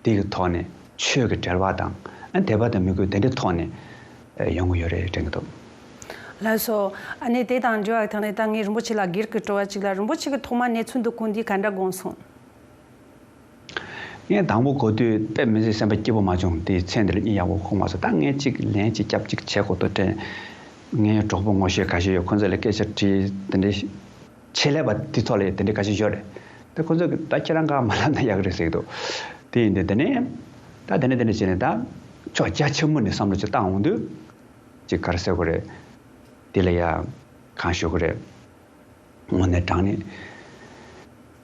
དེ་གི་ཐོག་ནས་ཆོས་ཀྱི་འབྲེལ་བ་དང་ཨ་དད་པ་དང་མོས་གུས་དེ་འདྲའི་ཐོག་ནས་ཨ་ཡོང་གི་ཡོད་རེད་དྲན་གྱི་འདུག་ལགས་སོ། ཨ་ནི་དེ་དང་འབྲེལ་བའི་ཐོག་ནས་ད་ངས་རིན་པོ་ཆེ་ལ་སྒེར་གྱི་དྲི་བ་གཅིག་ལ། རིན་པོ་ཆེ་གིས་ཐོག་མ་གནས་ཚུལ་འདི་གོ་དུས་ག་འདྲ་དགོངས་སོང་། ངས་དང་པོ་གོ་དུས་དཔེ་མི་སྲིད་སེམས་པ་སྐྱིད་པོ་མ་བྱུང་། དེའི་མཚན་དེ་ལ་གཉིད་ཡག་པོ་ཁུག་མ་སོང་། ད་ངས་གཅིག་ལན་གཅིག་སྐྱབས་གཅིག་བྱེད་དགོས་འདུག་དྲན། ངའི་གྲོགས་པོ་ངོ་ཤེས་ཁ་ཤས་ཡོད། ཁོང་ཚོ་ལ་སྐད་ཆ་དྲིས་དེ་འདྲའི་ཆེད་ལས་པ་དེ་ཚོ་ལ་དེ་འདྲའི་ཁ་ཤས་ཡོད་རེད། ད་ཁོང་ཚོ་གིས་ད་ཁྱེད་རང་ག་མ་ལབ་ན་ཡག་རེད་ཟེར་གྱི་འདུག་དེ་ཡིན་དུས་དེ་ནས་ད་དེ་ནས་དེ་འདྲ་བྱས་ནས་ད་ཕྱོགས་རྒྱ་ཆེན་པོ་ནས་བསམ་བློ་ཅིག་བཏང་འོང་དུས་ཅིག་ག་རེ་ཟེར་དགོས་རེད། དེ་ལ་ཡ་གང་ཞུ་དགོས་རེད། དངོས་གནས་དྲང་གནས་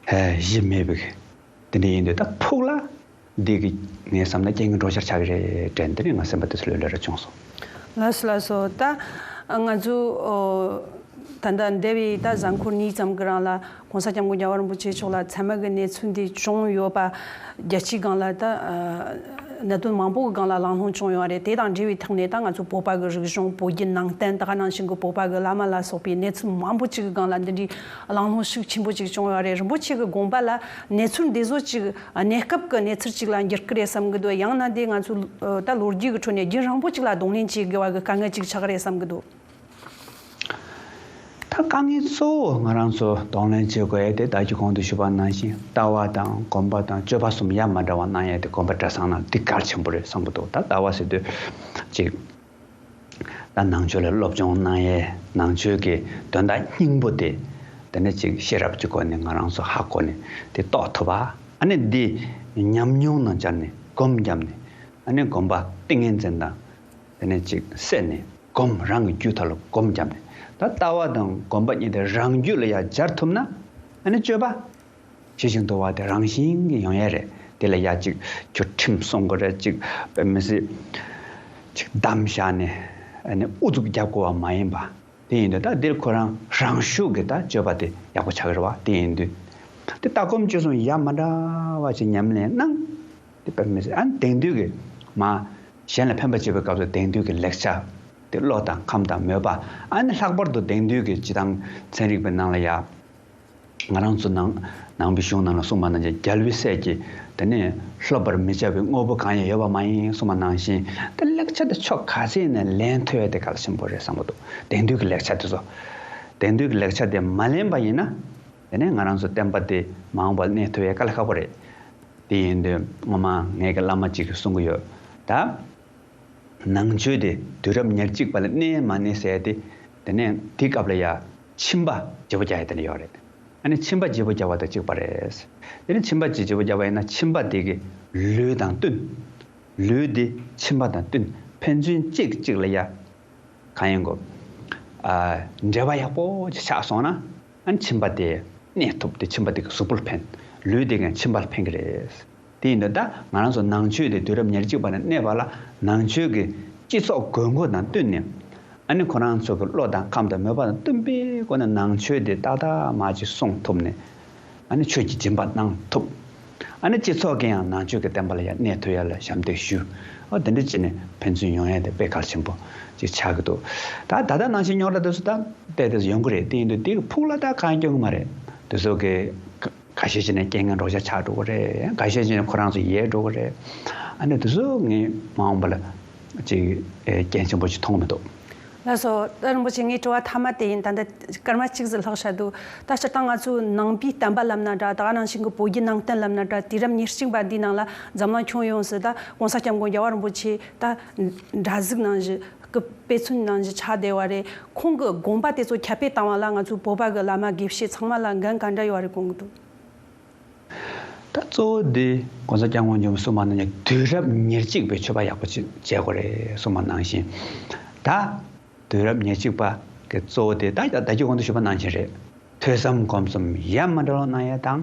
ཨ་གཞི་མེད་པའི་དེ་འདྲ་ཡིན་དུས་ད་ཕུགས་ལ་འདི་གི་ངས་བསམ་ན་རྐྱེན་གྱིས་འགྲོ་ཕྱིར་ཆགས་ཀྱི་རེད་དྲན། དེ་ནས་ང་སེམས་པ་དེ་ཚོ་ལྷོད་ལྷོད་ར་བྱུང་སོང་། ལགས་སོ་ལགས་སོ། ད་ང་ཚོ་ཨོ་ད་ལྟ་འདས་པའི་ད་གཟའ་འཁོར་གཉིས་ཙམ་གྱི་རིང་ལ་༸གོང་ས་༸སྐྱབས་མགོན་རྒྱལ་བ་རིན་པོ་ཆེ་མཆོག་ལ་ཚད་མ་གི་གནས་ཚུལ་འདི་བྱུང་ཡོད་པ་རྒྱལ་སྤྱིའི་སྒང་ལ་ད་ཨ་གནད་དོན་མང་པོ་གི་སྒང་ལ་གླེང་སློང་བྱུང་ཡོད་རེད། དེ་དང་འབྲེལ་བའི་ཐོག་ནས་ད་ང་ཚོ་བོད་པ་གི་རིག་གཞུང་བོད་བརྒྱུད་ནང་བསྟན་ད་ག་ནང་བཞིན་གི་བོད་པ་གི་བླ་མ་ལ་སོགས་པའི་གནས་ཚུལ་མང་པོ་ཅིག་གི་སྒང་ལ་འདི་འདྲའི་གླེང་སློང་ཤུགས་ཆེན་པོ་ཅིག་བྱུང་ཡོད་རེད། རིན་པོ་ཆེ་གི་དགོངས་པ་ལ་གནས་ཚུལ་འདི་ཚོ་ཅིག་གནས་སྐབས་ཀྱི་གནས་ཚུལ་ཅིག་ལ་འགྱུར་གི་རེད་བསམ་གི་འདུག་ཡང་ན་འདི་ང་ཚོ་ད་ལོ་རྒྱུས་ཀྱི་ཁྲོད་ནས་རྒྱུན་རིང་པོ་ཅིག་ལ་གདོང་ལེན་བྱེད་དགོས་པ་གི་དཀའ་ངལ་ཅིག་ཆགས་ཀྱི་རེད་བསམ་གི་འདུག་ད་དཀའ་ངལ་གཙོ་བོ་ང་རང་ཚོ་གདོང་ལེན་བྱེད་དགོས་ཡ་དེ་ད་ཅི་གོང་དུ་ཞུས་པ་ནང་བཞིན་ལྟ་བ་དང་སྒོམ་པ་དང་སྤྱོད་པ་གསུམ་ཡ་མ་བྲལ་བ་གནང་ཡ་དེ་དགོན་པ་གྲྭ་ཚང་ནང་འདི་གལ་ཆེན་པོ་རེད་བསམ་གི་འདུག་ད་ལྟ་བ་ཟེར་དུས་ཅིག་ད་ནང་ཆོས་ལ་སློབ་སྦྱོང་གནང་ཡས་ནང་ཆོས་ཀྱི་དོན་དག་སྙིང་པོ་དེ་དེ་ནས་ཅིག་ཤེས་རབ་ཀྱི་སྒོ་ནས་ང་རང་ཚོ་ཧ་གོ་ནས་དེ་རྟོགས་ཐུབ་པ། ཨ་ནི་འདི་ ཉམས་མྱོང་ནང་སྦྱར་ནས་སྒོམ་བརྒྱབ་ནས། ཨ་ནི་སྒོམ་པ་ཏིང་ངེ་འཛིན་དང་། དེ་ནས་ཅིག་བསྲེས་ནས་སྒོམ། རང་གི་རྒྱུད་ཐོག་ལ་སྒོམ་བརྒྱབ་ནས། ད་ལྟ་བ་དང་སྒོམ་པ་གཉིས་དེ་རང་རྒྱུད་ལ་ཡར་སྦྱར་ཐུབ་ན། ཨ་ནི་སྤྱོད་པ་ཇི་བཞིན་དུ་བ་དེ་རང་བཞིན་གྱིས་ཡོང་ཡ་རེད། དེ་ལ་ཡ་ཅིག་ཁྱོད་ཁྲིམས་སྲུང་དགོས་རེད། ཅིག་དཔེ་མི་སྲིད་ཅིག་བསྡམས་བཞག་ནས། ཨ་ནི་ཨུ་ཚུགས་རྒྱབ་དགོས་པ་མ་ཡིན་པ། དེ་ཡིན་དུས་ད་འདིར་ཁོ་རང་རང་ཤུགས་ཀྱིས་ད་སྤྱོད་པ་དེ་ཡག་པོ་ཆགས་ཀྱི་རེད་བ། དེ་ཡིན་དུས་དེ་ལྟ་སྒོམ་སྤྱོད་གསུམ་ཡ་མ་འདྲ་བ་ཅིག་ཉམས་ལེན་གནང་། དེ་དཔེ་མི་སྲིད། ཨ་ནི་དེང་དུས་ཀྱི་མ་གཞན་ལ་ཕན་པ་བྱེད་པའི་སྐབས་སུ་དེང་དུས་ཀྱི་ལེགས་ཆ་དེ། བློ་དང་ཁམས་དང་མོས་པ། ཨ་ནི་ལྷག་པར་དུ་དེང་དུས་ཀྱི་སྤྱི་དང་ཚན་རིག་པའི་ནང་ལ་ཡ། ང་རང་ཚོ་ནང་ནང་པའི་གཞུང་ནང་ལ་གསུངས་པ་ནང་བཞིན། རྒྱལ་བའི་སྲས་ཀྱིས་དེ་ནས་སློབ་པར་མི་བྱ་བའི་དངོས་པོ་གང་ཡང་ཡོད་པ་མ་ཡིན་གསུངས་པ་ནང་བཞིན། དེ་ལེགས་ཆ་དེ་ཕྱོགས་ག་ཚད་ནས་ལེན་ཐུབ་ཡ་དེ་གལ་ཆེན་པོ་རེད་བསམ་གྱི་འདུག་དེང་དུས་ཀྱི་ལེགས་ཆ་དེ་ཚོ། དེང་དུས་ཀྱི་ལེགས་ཆ་དེ་མ་ལེན་པ་ཡིན་ན། དེ་ནས་ང་རང་ཚོ་བསྟན་པ་དེ་མ་འོངས་པར་གནས་ཐུབ་ཡ་དཀའ་ལས་ཁག་པོ་རེད། དེ་ཡིན་དུས་སྔོན་མ་ངའི་གི་བླ་མ་གཅིག་གིས་གསུང་གི་ཡོད། ད་ནང་ཆོས་དེ་དུས་རབས་ཉེར་གཅིག་པ་ལ་གནས་མ་གནས་ཟེར་ཏེ། དེ་ནས་དེ་སྐབས་ལ་ཡ་ཁྱིམ་པ་བརྗེ་པོ་རྒྱག་ཡ་དེ་འདྲ་ཡོད་རེད། ཨ་ནི་ཁྱིམ་པ་བརྗེ་པོ་རྒྱག་པ་དང་གཅིག་པ་རེད། དེ་ནས་ཁྱིམ་པ་བརྗེ་བརྗེ་པོ་རྒྱག་པ་ཡིན་ན། ཁྱིམ་པ་དེ་གི་ལུས་དང་བསྟུན། ལུས་དེ་ཁྱིམ་པ་དང་བསྟུན། ཕན་ཚུན་གཅིག་གཅིག་ལ་ཡ། གང་ཡིན་གོ། ཨ། འབྲེལ་བ་ཡག་པོ་ཅིག་ཆགས་སོང་ན། ཨ་ནི་ཁྱིམ་པ་དེ་གནས་ཐུབ། དེ་ཁྱིམ་པ་དེ་གི་གཟུགས་པོ་ལ་ཕན། ལུས་དེ་གན་ཁྱིམ་པ་ལ་ཕན་གི་རེད། དེ་ཡིན་དུས་ད་ང་རང་ཚོ་ནང་ཆོས་དེ་དུས་རབས་ཉེར་གཅིག་པ་ནས་གནས་པ་ལ། ནང་ཆོས་ཀྱི་སྤྱི་ཚོགས་དགོས་མཁོ་དང་བསྟུན་ནས། ཨ་ནི་ཁོ་རང་ཚོ་གི་བློ་དང་ཁམས་དང་མོས་པ་དང་བསྟུན་པའི་སྒོ་ནས་ནང་ཆོས་དེ་ཏག་ཏག་མ་ཅིག་སྲུང་ཐུབ་ནས། ཨ་ནི་ཆོས་ཀྱི་སྦྱིན་པ་གནང་ཐུབ། ཨ་ནི་སྤྱི་ཚོགས་ཀྱིས་ཡང་ནང་ཆོས་ཀྱི་བསྟན་པ་ལ་ཡང་གནས་ཐུབ་ཡ་ལ་ཞབས་འདེགས་ཞུ། ཨ། དེ་འདྲ་བྱས་ནས་ཕན་ཚུན་ཡོང་ཡ་དེ་དཔེ་གལ་ཆེན་པོ་ཅིག་ཆགས་ཀྱི་འདུག་ད་ད་ལྟ་ནང་བཞིན་རྙོག་དྲ་དེ་ཚོ་ད་བལྟས་ཏེ་ཡོང་གི་རེད། དེ་ཡིན་དུས་དེ་གི་ཕུགས་ལ་ད་གང་སྐྱོན་གི་མ་རེད། དེ་ཚོ་གི་ཁ་ཁ་ཤས་ཅིག་ནས་རྐྱེན་ངན་རོགས་ཞེ་ཆགས་འགྲོ་གི་རེད། ཁ་ཤས་ཅིག་ནས་ཁོ་རང་ཚོ་ཡལ་འགྲོ་གི་རེད། ཨ་ནི་དེ་ཚོ་ངས་མ་འོངས་པ་ལ་ཅིག་ཨེ་རྐྱེན་ཆེན་པོ་ཅིག་མཐོང་མི་འདུག་ལགས་སོ། ད་རིན་པོ་ཆེ། ངའི་དྲི་བ་མཐའ་མ་དེ་ཡིན། ད་ལྟ་སྐར་མ་གཅིག་ཙམ་ལྷག་བཞག་འདུག་ད་སྤྱིར་བཏང་ང་ཚོའི་ནང་པའི་བསྟན་པ་ལབ་ན་འདྲ། ད་ག་ནང་བཞིན་གྱི་བོད་བརྒྱུད་ནང་བསྟན་ལབ་ན་འདྲ། དུས་རབས་ཉེར་གཅིག་པ་འདིའི་ནང་ལ་འཛམ་གླིང་ཁྱོན་ཡོངས་སུ་ད་༸གོང་ས་༸སྐྱབས་མགོན་རྒྱལ་བ་རིན་པོ་ཆེ་ད་འདྲ་གཟུགས་ནང་བཞིན། སྐུ་དཔེ་མཚོན་ནང་བཞིན་ཆགས་བསྡད་པ་རེད། ཁོང་གི་དགོངས་པ་དེ་ཚོ་ཁྱབ་སྤེལ་བཏང་བ་ལ་ང་ཚོའི་བོད་པ་གི་བླ་མ་དགེ་བཤེས་ཚང་མ་ལ་འགན་ག་འདྲ་ཡོད་རེད་དགོངས་ཀྱི་འདུག་ད་གཙོ་བོ་དེ་༸གོང་ས་༸སྐྱབས་མགོན་ཆེན་པོ་གསུངས་པ་ནང་བཞིན་དུས་རབས་ཉེར་གཅིག་པའི་ཆོས་པ་ཡག་པོ་ཅིག་བྱེད་དགོས་རེད་གསུངས་པ་ནང་བཞིན། ད་དུས་རབས་ཉེར་གཅིག་པ་གི་གཙོ་བོ་དེ་ད་ད་ལྟ་གོང་དུ་ཞུས་པ་ནང་བཞིན་རེད། ཐོས་བསམ་སྒོམ་གསུམ་ཡ་མ་འདྲ་བ་གནང་ཡ་དང་།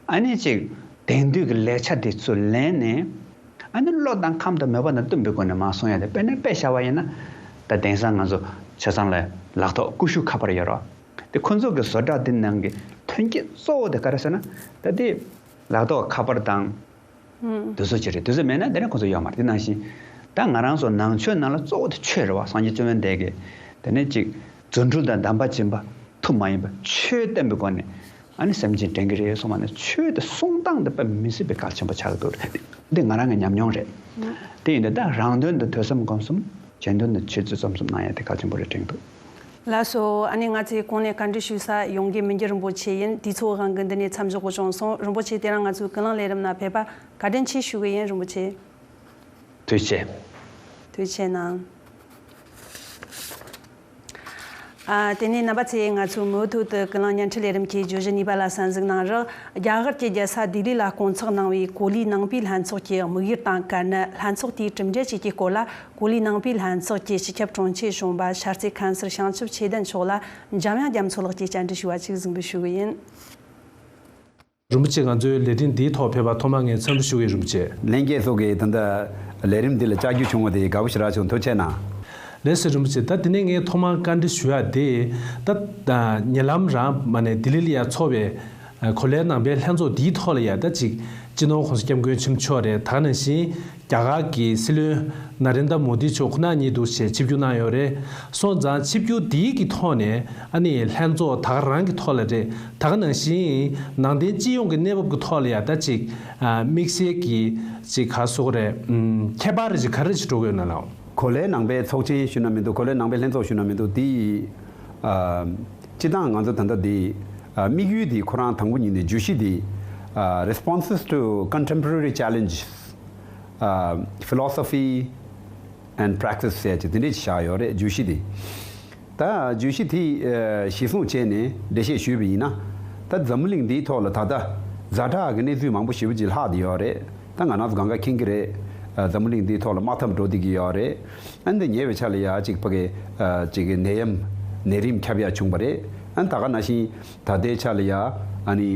ཨ་ནི་ཅིག་དེང་དུས་ཀྱི་ལེགས་ཆ་དེ་ཚུར་ལེན་ནས། ཨ་ནི་བློ་དང་ཁམས་དང་མོས་པ་དང་བསྟུན་པའི་སྒོ་ནས་མར་གསུང་ཡ་དེ། དཔེར་ན་དཔེ་བཞག་པ་ཡིན་ན། ད་དེང་སང་ང་ཚོ་ཆ་ཚང་ལ་ལག་ཐོག་ཀུ་ཤུ་ཁ་པར་ཡོད་རེད། དེ་ཁོ་ཚོ་གི་བཟོ་གྲྭ་དེ་ནང་གི་ཐོན་སྐྱེད་གཙོ་བོ་དེ་ག་རེ་ཟེར་ན། ད་དེ་ལག་ཐོག་ཁ་པར་དང་། ཨུམ། དེ་ཚོ་ཅིག་རེད། དེ་ཚོ་མེད་ན་དེ་ནས་ཁོ་ཚོ་ཡོད་མ་རེད། དེ་ནང་བཞིན་ད་ང་རང་ཚོ་ནང་ཆོས་ནང་ལ་གཙོ་བོ་དེ་ཆོས་རེད་བ། སངས་རྒྱས་བཅོམ་ལྡན་འདས་ཀྱིས་དེ་ནས་ཅིག་རྫུ་འཕྲུལ་དང་གདམས་པ་སྦྱིན་པ་མཐུ་མ་ཡིན་པ་ཆོས་བསྟན་པའི་སྒོ་ནས། ཨ་ནི་སེམས་ཅན་འདྲེན་གྱི་རེད་གསུངས་པ་ནི། ཆོས་དེ་གསུང་སྟངས་དེ་དཔེ་མི་སྲིད་པའི་གལ་ཆེན་པོ་ཆགས་ཀྱི་འདུག་འདི་ང་རང་གི་ཉམས་མྱོང་རེད། དེ་ཡིན་དུས་ད་རང་དོན་དུ་ཐོས་བསམ་སྒོམ་གསུམ། གཞན་དོན་དུ་ཆོས་རྩེ་རྩོམ་གསུམ་གནང་ཡ་དེ་གལ་ཆེན་པོ་རེད་དྲན་འདུག་ལགས་སོ། ཨ་ནི་ང་ཚོས་གོང་ནས་བཀའ་འདྲི་ཞུ་ས་ཡོངས་དགེ་མི་འགྱུར་རིན་པོ་ཆེ་ཡིན། དུས་ཚོད་དབང་གིས་འདི་ནས་མཚམས་འཇོག་དགོས་བྱུང་སོང་། རིན་པོ་ཆེ་དེ་རིང་ང་ཚོའི་ཀུན་གླེང་ལས་རིམ་ནང་ཕེབས་པ་བཀའ་དྲིན་ཆེ་ཞུ་གི་ཡིན། རིན་པོ་ཆེ། ཐུགས་རྗེ་ཆེ། ཐུགས་རྗེ་ཆེ་གནང་། ཨ། དེ་ནས་རྣམ་པ་ཚོས་ང་ཚོའི་མུ་མཐུད་དུ་ཀུན་གླེང་བརྙན་འཕྲིན་ལས་རིམ་གྱི་བརྗོད་གཞི་གཉིས་པ་ལ་གསན་གཟིགས་གནང་རོགས། རྒྱ་གར་གྱི་རྒྱལ་ས་ལྡི་ལི་ལ་སྐོང་ཚོགས་གནང་བའི་གོ་ལའི་ནང་པའི་ལྷན་ཚོགས་ཀྱི་དམིགས་ཡུལ་དང་དཀའ་གནད། ལྷན་ཚོགས་དེའི་གྲུབ་འབྲས་བཅས་ཀྱི་སྐོར་ལ། གོ་ལའི་ནང་པའི་ལྷན་ཚོགས་ཀྱི་སྤྱི་ཁྱབ་དྲུང་ཆེ་གཞོན་པ་ཤར་རྩེ་ཁང་གསར་བྱང་ཆུབ་ཆོས་ལྡན་མཆོག་ལ་འཇམ་དབྱངས་རྒྱ་མཚོ་ལགས་ཀྱིས་བཅར་འདྲི་ཞུ་བ་ཅིག་གཟིགས་འབུལ་ཞུ་གི་ཡིན། རིན་པོ་ཆེ། ང་ཚོའི་ལས་རིམ་འདིའི་ཐོག་ཕེབས་པ་ཐོག་མར་ངས་འཚམས་འདྲི་ཞུ་གི་ཡིན། རིན་པོ་ཆེ། ལྷན་རྒྱས་ཚོ་གིས་ད་ལྟ་ལས་རིམ་འདི་ལ་བཅར་རྒྱུ་བྱུང་བ་དེ་དགའ་པོ་ཞེ་དྲག་བྱུང་། ཐུགས་རྗེ་གནང་། ལགས་སོ། རིན་པོ་ཆེ། ད་དེ་ནས་ངས་ཐོག་མར་བཀའ་འདྲི་ཞུ་ཡ་དེ། ད་ད་ཉེ་ལམ་རང་མ་ནས་ལྡི་ལི་ལ་ཡ་ཚོགས་པའི་གོ་ལའི་ནང་པའི་ལྷན་ཚོགས་འདིའི་ཐོག་ལ་ཡ། ད་ཅིག་སྤྱི་ནོར་༸གོང་ས་༸སྐྱབས་མགོན་ཆེན་པོ་མཆོག་རེད། ད་ག་ནང་བཞིན་རྒྱ་གར་གྱི་སྲིད་བློན་ན་རེན་དྲ་མོ་དི་མཆོག་ཁོ་ན་གཉིས་འདུག་ཞེས་ཆིབས་བསྒྱུར་གནང་ཡོད་རེད། སོང་ཙང་ཆིབས་བསྒྱུར་འདིའི་གི་ཐོག་ནས་ཨ་ནི་ལྷན་ཚོགས་ད་ག་རང་གི་ཐོག་ལ་རེད། ད་ག་ནང་བཞིན་ནང་བསྟན་སྤྱི་ཡོངས་ཀྱི་གནས་བབ་ཀྱི་ཐོག་ལ་ཡ། ད་ཅིག་ཨ། དམིགས་བསལ་གྱི་ཅིག་ག་ཟེར་དགོས་རེད། ཨམ། ཁྱད་པར་ཅིག་ག་རེ་ཅིག་འགྲོ་གི་ཡོད་ན་ལགས། གོ་ལའི་ནང་པའི་ཚོགས་ཆེན་ཞུ་ན་མི་འདུག་གོ་ལའི་ནང་པའི་ལྷན་ཚོགས་ཞུ་ན་མི་འདུག་དེ་ཡི། ཨ། སྤྱིར་བཏང་ང་ཚོ་ད་ལྟ་དེ། ཨ། དམིགས་ཡུལ་དེ་ཁོ་རང་དང་པོ་ཉིད་ནས་བརྗོད་གཞི་དེ། ཨ། Responses to Contemporary Challenges, ཨ། Philosophy and Practice ཟེར་ཅིག་དེ་འདྲས་ཅིག་བཞག་ཡོད་རེད། བརྗོད་གཞི་དེ། ད་བརྗོད་གཞི་དེ། ཨ། གཞིར་བཟུང་བྱས་ནས་འགྲེལ་བཤད་ཞུས་པ་ཡིན་ན། ད་འཛམ་བུ་གླིང་འདིའི་ཐོག་ལ་ད་ལྟ་ ཛ་དྲག་གི་གནས་ཚུལ་མང་པོ་ཞེ་པོ་ཅིག་ལྷག་བསྡད་ཡོད་རེད། ད་ང་རང་ཚོ་གང་ག་མཁྱེན་གྱི་རེད། ཨ། འཛམ་བུ་གླིང་འདིའི་ཐོག་ལ་དམག་འཐབ་འགྲོ་བསྡད་ཀྱི་ཡོད་རེད། ཨ། འདི་ཉེ་བའི་ཆར་ལ་ཡ་ཅིག་ཕ་གི། ཨ། ཅིག་ནད་ཡམས་ནད་རིམས་ཁྱབ་ཡ་བྱུང་བ་རེད། ཨ། ད་ག་ནང་བཞིན་ད་ལྟའི་ཆར་ལ་ཡ། ཨ་ནི་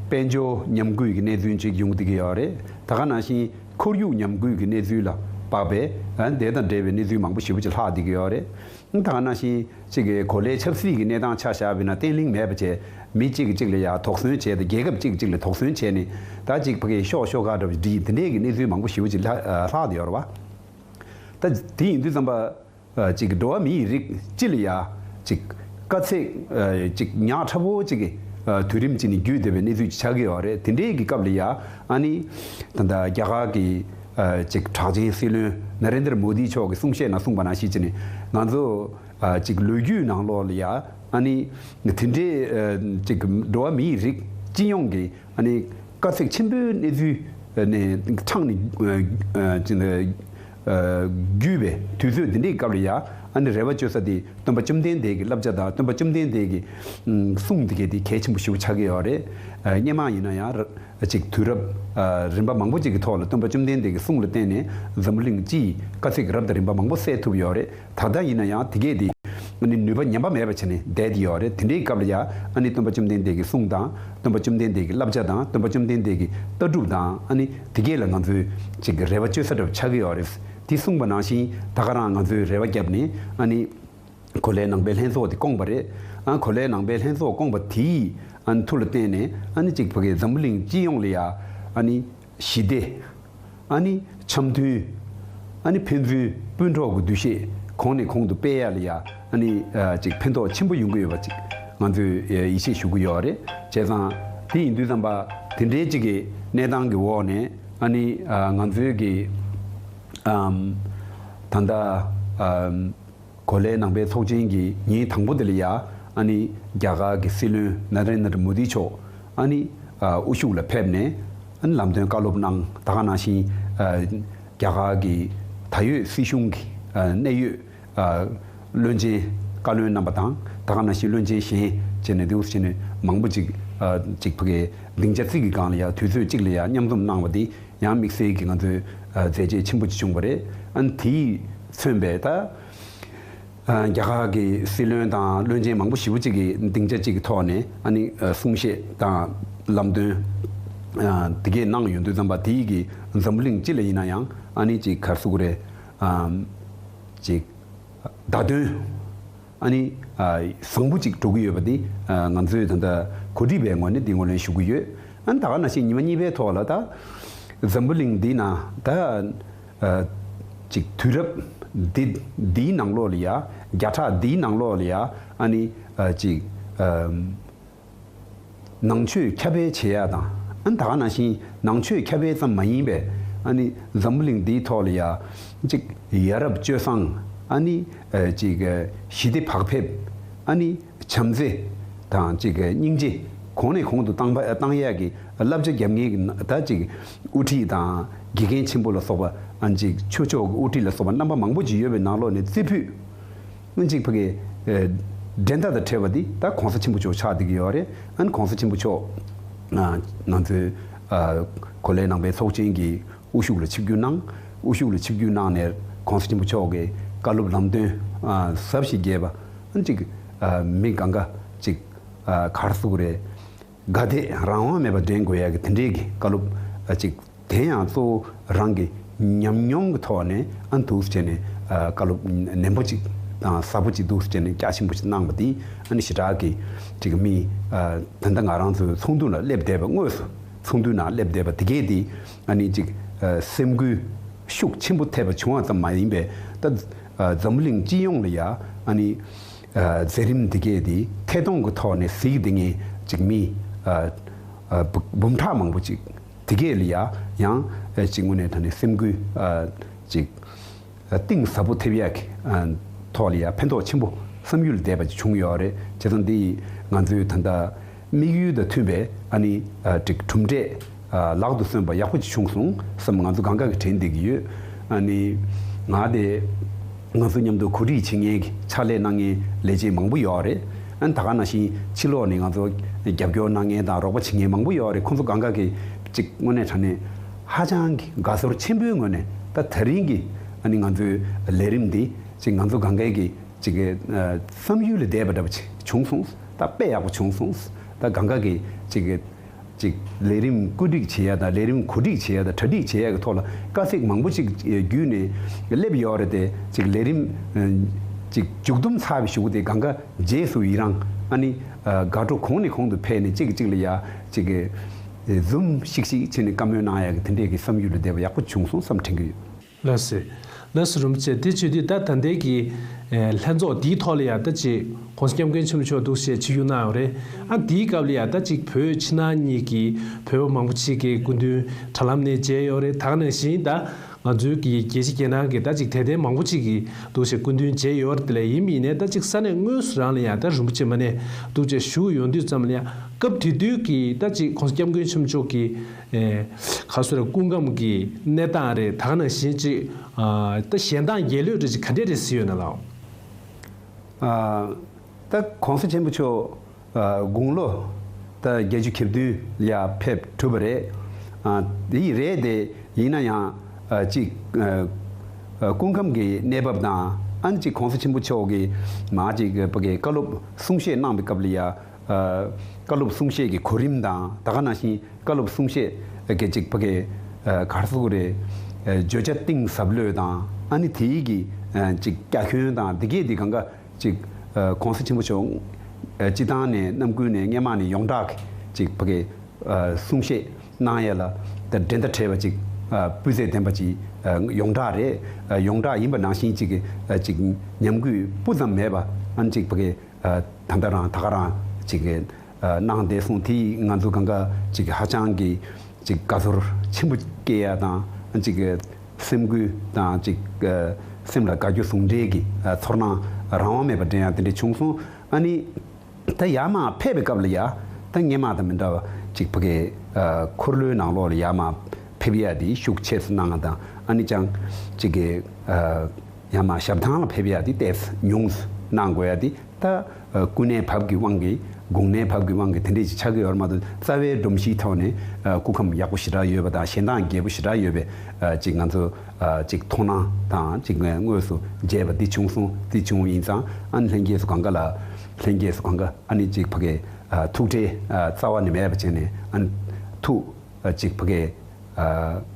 དཔལ་འབྱོར་ཉམས་རྒུད་ཀྱི་གནས་ཚུལ་ཅིག་ཡོང་བསྡད་ཀྱི་ཡོད་རེད། ད་ག་ནང་བཞིན་ཁོར་ཡུག་ཉམས་རྒུད་ཀྱི་གནས་ཚུལ་ལ་དཔག་པའི། ཨ། དེ་དང་འབྲེལ་བའི་གནས་ཚུལ་མང་པོ་ཞེ་པོ་ཅིག་ལྷག་བསྡད་ཀྱི་ཡོད་རེད། ད་ག་ནང་བཞིན་གཅིག་གི་གོ་ལའི་ཆབ་སྲིད་ཀྱི་གནས་སྟངས་ཆ་བཞག་པ་ཡིན་ན། བརྟན་ལྷིང་མེད་པ་བྱས། མི་གཅིག་གིས་གཅིག་ལ་ཡ་དོགས་ཟོན་བྱས་ཏེ། རྒྱལ་ཁབ་གཅིག་གཅིག་ལ་དོགས་ཟོན་བྱས་ནས། ད་གཅིག་ཕ་གི་ཤོག་ཤོག་ཁ་འདྲ་བ་བསྒྲིགས། འདི་འདྲས་ཀྱི་གནས་ཚུལ་མང་པོ་ཞེ་པོ་ཅིག་ལྷག་ཨ། ལྷག་བསྡད་ཡོད་རེད་བ། ད་དེ་ཡིན་དུས་ཙམ་པ། ཨ། གཅིག་འགྲོ་བ་མིའི་རིགས་སྤྱི་ལ་ཡ་གཅིག་དཀའ་ཚེགས། ཨ། གཅིག་ཉག་ཕྲ་བོ་གཅིག་གི། ཨ། དུས་རིམ་གཅིག་ནས་བརྒྱུད་བསྡད་པའི་གནས་ཚུལ་ཅིག་ཆགས་ཀྱི་ཡོད་རེད། དེ་འདྲས་ཀྱི་སྐབས་ལ་ཡ། ཨ་ནི་ད་ལྟ་རྒྱ་གར་གྱི། ཨ། གཅིག་གྲགས་ཅན་སྲིད་བློན་ན་རེན་དར་མོ་དི་མཆོག་གིས་གསུང་བཤད་ནང་གསུངས་པ་ནང་བཞིན་བྱས་ནས། ང་ཚོ། ཨ། གཅིག་ལོ་རྒྱུས་ནང་ལོགས་ལ་ཡ། ཨ་ནི་དེ་འདྲའི། ཨ། གཅིག་འགྲོ་བ་མིའི་རིགས་སྤྱི་ཡོངས་ཀྱི། ཨ་ནི་དཀའ་ཚེགས་ཆེན་པོའི་གནས་ཚུལ་ནས་འཕྲང་ནས། ཨ། ཨ། ཅི། ཨ། བརྒྱུད་པའི་དུས་ཚོད་འདི་འདྲའི་སྐབས་ལ་ཡ། ཨ་ནི་རེ་བ་བཅོལ་ས་དེ་སྟོན་པ་བཅོམ་ལྡན་འདས་ཀྱི་བསླབ་བྱ་དང་། སྟོན་པ་བཅོམ་ལྡན་འདས་ཀྱི། ཨ། གསུང་འདི་གས་དེ་གལ་ཆེན་པོ་ཞེ་པོ་ཆགས་ཀྱི་ཡོད་རེད། ཨ། སྔོན་མ་ཡིན་ན་ཡང་། ཨ། གཅིག་དུས་རབས། ཨ། རིམ་པ་མང་པོ་ཅིག་གི་ཐོག་ལ་སྟོན་པ་བཅོམ་ལྡན་འདས་ཀྱི་གསུང་ལ་བརྟེན་ནས་འཛམ་བུ་གླིང་སྤྱི་ཡི་དཀའ་ཚེགས་རབ་དང་རིམ་པ་མང་པོ་སེལ་ཐུབ་ཡོད་རེད། ད་ལྟ་ཡིན་ན་ཡང་དེ་གས་དེ། ཨ་ནི་ནུས་པ་ཉམས་པ་མེད་པ་བྱས་ནས་བསྡད་དེ་ཡོད་རེད། དེ་འདྲའི་སྐབས་ལ་ཡ། ཨ་ནི་སྟོན་པ་བཅོམ་ལྡན་འདས་ཀྱི་གསུང་དང་། སྟོན་པ་བཅོམ་ལྡན་འདས་ཀྱི་བསླབ་བྱ་དང་། སྟོན་པ་བཅོམ་ལྡན་འདས་ཀྱི་ལྟ་གྲུབ་དང་། ཨ་ནི་དེ་གས་ལ་ང་ཚོས་ཅིག་རེ་བ་བཅོལ་ས་འདྲ་བོ་ཆགས་ཀྱི་ཡོད་རེད། དེ་གསུངས་པ་ནང་བཞིན་ད་ག་རང་ང་ཚོས་རེ་བ་བརྒྱབ་ནས། ཨ་ནི་གོ་ལའི་ནང་པའི་ལྷན་ཚོགས་དེ་བསྐོངས་པ་རེད། ཨ། གོ་ལའི་ནང་པའི་ལྷན་ཚོགས་བསྐོངས་པ་དེའི། ཨ་ནི་མཐུ་ལ་བརྟེན་ནས། ཨ་ནི་གཅིག་ཕ་གི་འཛམ་བུ་གླིང་སྤྱི་ཡོངས་ལ་ཡ། ཨ་ནི་ཞི་བདེ། ཨ་ནི་འཆམ་མཐུན། ཨ་ནི་ཕན་ཚུན་སྤུན་གྲོགས་ཀྱི་འདུ་ཤེས་གོང་ནས་གོང་དུ་སྤེལ་ཡ་ལ་ཡ། ཨ་ནི། ཨ། ཅིག་ཕན་ཐོགས་ཆེན་པོ་ཡོང་གི་ཡོད་པ་ཅིག་ང་ཚོས། ཨ། ཡིད་ཆེས་ཞུ་གི་ཡོད་རེད། བྱས་ཙང་དེ་ཡིན་དུས་ཙམ་པ་དེ་འདྲའི་ཅིག་གི་གནས་སྟངས་ཀྱི་འོག་ནས། ཨ་ནི། ཨ། ང་ཚོའི་གི། ཨམ། ད་ལྟ། ཨམ། གོ་ལའི་ནང་པའི་ཚོགས་ཆེན་གྱི་ཉིན་དང་པོ་དེ་ལ་ཡ། ཨ་ནི་རྒྱ་གར་གྱི་སྲིད་བློན་ན་རེན་དར་མོ་དི་མཆོག་ཨ་ནི། ཨ། དབུ་བཞུགས་ལ་ཕེབས་ནས། ཨ་ནི་ལམ་སྟོན་བཀའ་སློབ་གནང་། ད་ག་ནང་བཞིན། ཨ། རྒྱ་གར་གྱི་ད་ཡོད་སྲིད་གཞུང་གི། ཨ། གནད་ཡོད། ཨ། བློན་ཆེན། བཀའ་བློན་རྣམ་པ་དང་། ད་ག་ནང་བཞིན་བློན་ཆེན་གཞན་བྱས་ནས། དེ་འུ་བྱས་ནས་མང་པོ་ཅིག་ཨ། ཅིག་ཕ་གི་སྡིངས་ཆ་གཅིག་གི་སྒང་ལ་ཡ། དུས་ཚོད་གཅིག་ལ་ཡ་མཉམ་འཛོམས་གནང་བ་དེ་ཡང་དམིགས་བསལ་གྱི་ང་ཚོའི། ཨ། མཛད་རྗེས་ཆེན་པོ་ཅིག་བྱུང་བ་རེད། ཨ་ནི་དེས་མཚོན་པའི་ད། ཨ། རྒྱ་གར་གྱི་སྲིད་བློན་དང་བློན་ཆེན་མང་པོ་ཞེ་པོ་ཅིག་གིས་སྡིངས་ཆ་གཅིག་གི་ཐོག་ནས། ཨ་ནི། ཨ། གསུང་བཤད་དང་ལམ་སྟོན། ཨ། དེ་གས་གནང་ཡོང་དུས་ཙམ་པ། དེའི་གི་འཛམ་བུ་གླིང་སྤྱི་ལ་ཡིན་ན་ཡང་། ཨ་ནི་ཅིག་ག་རེ་ཟེར་དགོས་རེད། ཨ། ཅིག་བརྡ་དོན། ཨ་ནི། ཨ། བཟང་པོ་ཅིག་འགྲོ་གི་ཡོད་པ་འདི། ཨ། ང་ཚོས་ད་ལྟ་གོ་སྒྲིག་པའི་ངོས་ནས་འདི་ངོས་ལེན་ཞུ་གི་ཡོད། ཨ་ནི་ད་ག་ནང་བཞིན་ཉི་མ་གཉིས་པའི་ཐོག་ལ་ད་འཛམ་བུ་གླིང་འདི་ན་ད། ཨ། ཅིག་དུས་རབས་འདི། འདིའི་ནང་ལོགས་ལ་ཡ། བརྒྱ་ཕྲག་འདིའི་ནང་ལོགས་ལ་ཡ། ཨ་ནི། ཨ། ཅིག་ཨ། ནང་ཆོས་ཁྱབ་སྤེལ་བྱེད་ཡ་དང་། ཨ་ནི་ད་ག་ནང་བཞིན་ནང་ཆོས་ཁྱབ་སྤེལ་ཙམ་མ་ཡིན་པའི། ཨ་ནི་འཛམ་བུ་གླིང་འདིའི་ཐོག་ལ་ཡ་ཅིག་ཡ་རབས་སྤྱོད་བཟང་། ཨ་ནི། ཨ། ཅིག་ཞི་བདེ་བག་ཕེབས། ཨ་ནི་བྱམས་བརྩེ་དང་ཅིག་སྙིང་རྗེ་གོང་ནས་གོང་དུ་བཏང་བ། བཏང་ཡ་གི་བསླབ་བྱ་རྒྱབ་མཁན་གྱི་ད་ཅིག་དབུ་ཁྲིད་དང་དགེ་རྒན་ཆེན་པོ་ལ་སོགས་པ། ཨ། ཅིག་ཆོས་ཕྱོགས་ཀྱི་དབུ་ཁྲིད་ལ་སོགས་པ་རྣམ་པ་མང་པོ་ཅིག་ཡོད་པའི་ནང་ལོགས་ནས་རྩེ་ཕུད། ཨ། ཅིག་ཕ་གི། ཨ། འགྲན་ཟླ་དང་བྲལ་བ་འདི་ད་གོང་ས་ཆེན་པོ་མཆོག་ཆགས་བསྡད་ཀྱི་ཡོད་རེད། ཨ་ནི་གོང་ས་ཆེན་པོ་མཆོག་ཨ། ང་ཚོའི། ཨ། གོ་ལའི་ནང་པའི་ཚོགས་ཆེན་གྱི་དབུ་བཞུགས་ལ་ཆིབས་བསྒྱུར་གནང་། དབུ་བཞུགས་ལ་ཆིབས་བསྒྱུར་གནང་ནས་གོང་ས་ཆེན་པོ་མཆོག་གི་བཀའ་སློབ་ལམ་སྟོན། ཨ། ཟབ་ཞིང་རྒྱས་པ། ཨ། ཅིག་ཨ། མི་གང་ག་ཅིག་ཨ། ག་རེ་ཟེར་དགོས་རེད། དགའ་དད་རང་དབང་མེད་པར་འགྲན་དགོས་ཡ་གི་དེ་འདྲའི་གི་བཀའ་སློབ། ཨ། ཅིག་དེ་ཡང་གཙོ་བོ་རང་གི་ཉམས་མྱོང་གི་ཐོག་ནས། ཨ། འདུག་སེ་བྱས་ནས། ཨ། བཀའ་སློབ་ནན་པོ་ཅིག་དང་ཟབ་པོ་ཅིག་འདུག་སེ་བྱས་ནས་རྒྱ་ཆེན་པོ་ཅིག་གནང་བ་འདི། ཨ་ནི་ཞེ་དྲག་གི་ཅིག་མི། ཨ། ད་ལྟ་ང་རང་ཚོའི་ཚོགས་འདུ་ནང་སླེབས་བསྡད་པ། དངོས་སུ་ཚོགས་འདུའི་ནང་སླེབས་བསྡད་པ་དེ་གས་དེ། ཨ་ནི་ཅིག་ཨ། སེམས་འགུལ་ཤུགས་ཆེན་པོ་ཐེབས་པ་བྱུང་བ་ཙམ་མ་ཡིན་པའི། ད། ཨ། འཛམ་བུ་གླིང་སྤྱི་ཡོངས་ལ་ཡ། ཨ་ནི། ཨ། མཛད་རིམ་འདི་གས་དེ་ཐད་གཏོང་གི་ཐོག་ནས་གཟིགས་བསྡད་མཁན་ཅིག་མི། ཨ། ཨ། འབུ། འབུམ་ཕྲག་མང་པོ་ཅིག་དེ་གས་ལ་ཡ་ཡང་། ཨ། ཅིག་དངོས་གནས་དྲང་གནས་སེམས་འགུལ། ཨ། ཅིག་ཨ། གཏིང་ཟབ་པོ་ཐེབས་ཡག་གི། ཨ། ཐོག་ལ་ཡ་ཕན་ཐོགས་ཆེན་པོ་བསམ་ཡུལ་འདས་པ་ཅིག་བྱུང་ཡོད་རེད། བྱས་ཙང་འདི་ཡིས་ང་ཚོའི་ད་ལྟ་དམིགས་ཡུལ་དང་མཐུན་པའི། ཨ་ནི། ཨ། ཅིག་གྲུབ་འབྲས། ཨ། ལག་ཏུ་སོན་པ་ཡག་པོ་ཅིག་བྱུང་སོང་བསམ། ང་ཚོ་གང་ག་གིས་དྲན་བསྡད་ཀྱི་ཡོད། ཨ་ནི་ང་དེ་ང་ཚོ་མཉམ་དུ་གོ་སྒྲིག་བྱེད་མཁན་གྱི་ཕྱག་ལས་གནང་མཁན་ལས་བྱེད་མང་པོ་ཡོད་རེད། ཨ་ནི་ད་ག་ནང་བཞིན་ཕྱི་ལོགས་ནས་ང་ཚོ་རྒྱབ་སྐྱོར་གནང་མཁན་དང་རོགས་པ་བྱེད་མཁན་མང་པོ་ཡོད་རེད། ཁོང་ཚོ་སྒང་ག་གི་ཅིག་དངོས་གནས་དྲང་གནས་ཧ་ཅང་གི་དགའ་ཚོར་ཆེན་པོའི་ངོས་ནས་ད་ད་རིང་གི་ཨ་ནི་ང་ཚོའི་ལས་རིམ་འདི་ཅིག་ང་ཚོ་སྒང་གའི་གི་ཅིག་གི་ཨ་བསམ་ཡུལ་ལས་འདས་པ་འདྲ་པོ་ཅིག་བྱུང་སོང་། ད་དཔེ་ཡག་པོ་བྱུང་སོང་། ད་སྒང་ག་གི་ཅིག་གི་ཅིག་ལས་རིམ་བཀོད་སྒྲིག་བྱེད་ཡ་དང་ལས་རིམ་གོ་སྒྲིག་བྱེད་ཡ་དང་གྲ་སྒྲིག་བྱེད་ཡ་གི་ཐོག་ལ་དཀའ་ཚེགས་མང་པོ་ཅིག་བརྒྱུད་ནས་སླེབས་ཡོད་རེད་དེ། ཅིག་ལས་རིམ་ཅིག་མཇུག་བསྡོམས་ཚར་བའི་གཞུག་གུ་དེ་སྒང་ག་རྗེས་སུ་ཡི་རང་ཨ་ནི་དགའ་སྤྲོ་གོང་ནས་གོང་དུ་འཕེལ་ནས་གཅིག་གིས་གཅིག་ལ་ཡ་ཅིག་གི་འཛུམ་ཤིག་ཤིག་བྱས་ནས་བཀའ་མོལ་གནང་ཡ་གི་དེ་འདྲས་ཀྱི་བསམ་ཡུལ་ལས་འདས་པ་ཡག་པོ་བྱུང་སོང་བསམ་དྲན་གྱི་ཡོད། ལགས་སོ། ལགས་སོ་རིན་པོ་ཆེ། དེ་བྱེད་དུས་ད་ད་ལྟའི་གི་ཨེ་ལྷན་ཚོགས་འདིའི་ཐོག་ལ་ཡ་ད་ཅིག་༸གོང་ས་༸སྐྱབས་མགོན་ཆེན་པོ་མཆོག་འདུག་སེ་ཆིབས་བསྒྱུར་གནང་ཡོད་རེད། ཨ་འདིའི་སྐབས་ལ་ཡ་ད་ཅིག་བོད་ཕྱི་ནང་གཉིས་ཀྱི་བོད་པ་མང་པོ་ཅིག་གི་སྐུ་མདུན་དྲ་ལམ་ནས་མཇལ་ཡོད་རེད། ད་ག་ནང་བཞིན་ད་ང་ཚོའི་གི་རྒྱལ་སྤྱི་རྒྱལ་ནང་གི་ད་ཅིག་དད་ལྡན་མང་པོ་ཅིག་གིས་འདུག་སེ་སྐུ་མདུན་མཇལ་ཡོད་རེད། དེ་ལས་ཡིན་མིན་ནས་ད་ཅིག་ས་གནས་དངོས་སུ་རང་ལ་ཡ་ད་རིན་པོ་ཆེ་མ་ནས་འདུག་སེ་བཞུགས་ཡོང་དུས་ཙམ་ལ་ཡ་སྐབས་དེ་དུས་ཀྱི་ད་ཅིག་༸གོང་ས་༸སྐྱབས་མགོན་ཆེན་པོ་མཆོག་གི་ཨེ་ག་སོ་རེ་སྐུ་ཁམས་ཀྱི་གནས་སྟངས་རེད། ད་ག་ནང་བཞིན་ཅིག་ཨ་ད་ཞལ་མདངས་རྒྱལ་ལོས་རེད་ཅིག་ག་འདྲས་རེད་ཟེར་ཡོད་ན་ལགས། ཨ་ད་༸གོང་ས་ཆེན་པོ་མཆོག་ཨ་དགུང་ལོ་ད་བརྒྱད་ཅུ་གྱ་བདུན་ལ་ཡ་ཕེབས་གྲུབ་པ་རེད། ཨ་དེ་ཡི་རེད་དེ། ཡིན་ན་ཡང་ཨ་ཅིག་ཨ་ཨ་སྐུ་ཁམས་ཀྱི་གནས་བབ་དང་ཨ་ནི་ཅིག་༸གོང་ས་ཆེན་པོ་མཆོག་གིས་མ་ཅིག་ཕ་གི་བཀའ་སློབ་གསུང་བཤད་གནང་བའི་སྐབས་ལ་ཡ། ཨ་བཀའ་སློབ་གསུང་བཤད་ཀྱི་གོ་རིམ་དང་ད་ག་ནང་བཞིན་བཀའ་སློབ་གསུང་བཤད་ཀྱི་ཅིག་ཕ་གི་ཨ་ག་རེ་ཟེར་དགོས་རེད། ཨ་བརྗོད་བྱ་གཏིང་ཟབ་ལོས་དང་ཨ་ནི་དེའི་གི་ཨ་ཅིག་རྒྱ་ཁྱོན་དང་འདི་གས་འདི་སྒང་ག་ཅིག་ཨ་༸གོང་ས་ཆེན་པོ་མཆོག་ཨ་སྤྱི་བཏང་ནས་རྣམ་ཀུན་ནས་སྔས་མ་ནས་ཡོངས་གྲགས་ཀྱི་ཅིག་ཕ་གི་ཨ་གསུང་བཤད་གནང་ཡས་ལ་ད་འགྲན་ཟླ་བྲལ་བ་ཅིག་ཨ་སྤུས་ཚད་ལྡན་པ་ཅིག་ཨ་ཡོངས་གྲགས་རེད། ཨ་ཡོངས་གྲགས་ཡིན་པ་ནང་བཞིན་ཅིག་གི་ཨ་ཅིག་ཉམས་རྒུད་སྤུ་ཙམ་མེད་པ་ཨ་ནི་ཅིག་ཕ་གི་ཨ་ད་ལྟ་རང་ད་ག་རང་ཅིག་གི་ཨ་གནང་བསྡད་སོང་། དེ་ང་ཚོ་སྒང་ག་ཅིག་ཧ་ཅང་གི་ཅིག་དགའ་ཚོར་ཆེན་པོ་སྐྱེ་ཡ་དང་ཅིག་གི་སེམས་འགུལ་དང་ཅིག་ཨ་སེམས་ལ་དགའ་སྐྱོ་ཟུང་འབྲེལ་གྱི་ཨ་ཚོར་སྣང་རང་དབང་མེད་པ་འདྲེན་ཡ་དེ་འདྲ་བྱུང་སོང་། ཨ་ནི་ད་ཡར་མར་ཕེབས་པའི་སྐབས་ལ་ཡ་ད་སྔས་མ་དང་མི་འདྲ་བ་ཅིག་ཕ་གི་ཨ་འཁོར་ལོའི་ནང་ལོགས་ལ་ཡར་མར་ཕེབས་ཡ་དེ་ཤུགས་ཆེ་ཙམ་གནང་ཡ་དང་ཨ་ནི་ཅང་ཅིག་གི་ཨ་ཡར་མར་ཞབས་ཐང་ལ་ཕེབས་ཡ་དེ་ཏོག་ཙམ་ཉུང་ཙམ་གནང་དགོས་ཡ་དེ། ད་ཨ་སྐུ་ནད་བབ་ཀྱི་དབང་གིས་དགུང་ནད་བབ་ཀྱི་དབང་གིས་དེ་འདྲས་ཅིག་ཆགས་ཀྱི་ཡོད་རེད་མ་གཏོགས་རྩ་བའི་སྒྲོམ་གཞིའི་ཐོག་ནས་ཨ་སྐུ་ཁམས་ཡག་པོ་ཞེ་དྲག་ཡོད་པ་དང་ཞལ་མདངས་རྒྱས་པོ་ཞེ་དྲག་ཡོད་པའི་ཨ་ཅིག་ང་ཚོ་ཨ་ཅིག་མཐོང་སྣང་དང་ཅིག་ངས་དངོས་སུ་མཇལ་བ་འདི་བྱུང་སོང་། འདི་བྱུང་ཡིན་ཙང་ཨ་ནི་ལྷན་རྒྱས་སུ་གང་ག་ལ་ལྷན་རྒྱས་སུ་གང་ག་ཨ་ནི་ཅིག་ཕ་གི་ཨ་ཐུགས་ཁྲལ་ཨ་རྩ་བ་ནས་མེད་པ་བྱས་ནས་ཨ་ནི་ཐུགས་ཨ་ཅིག་ཕ་གི་ཨ་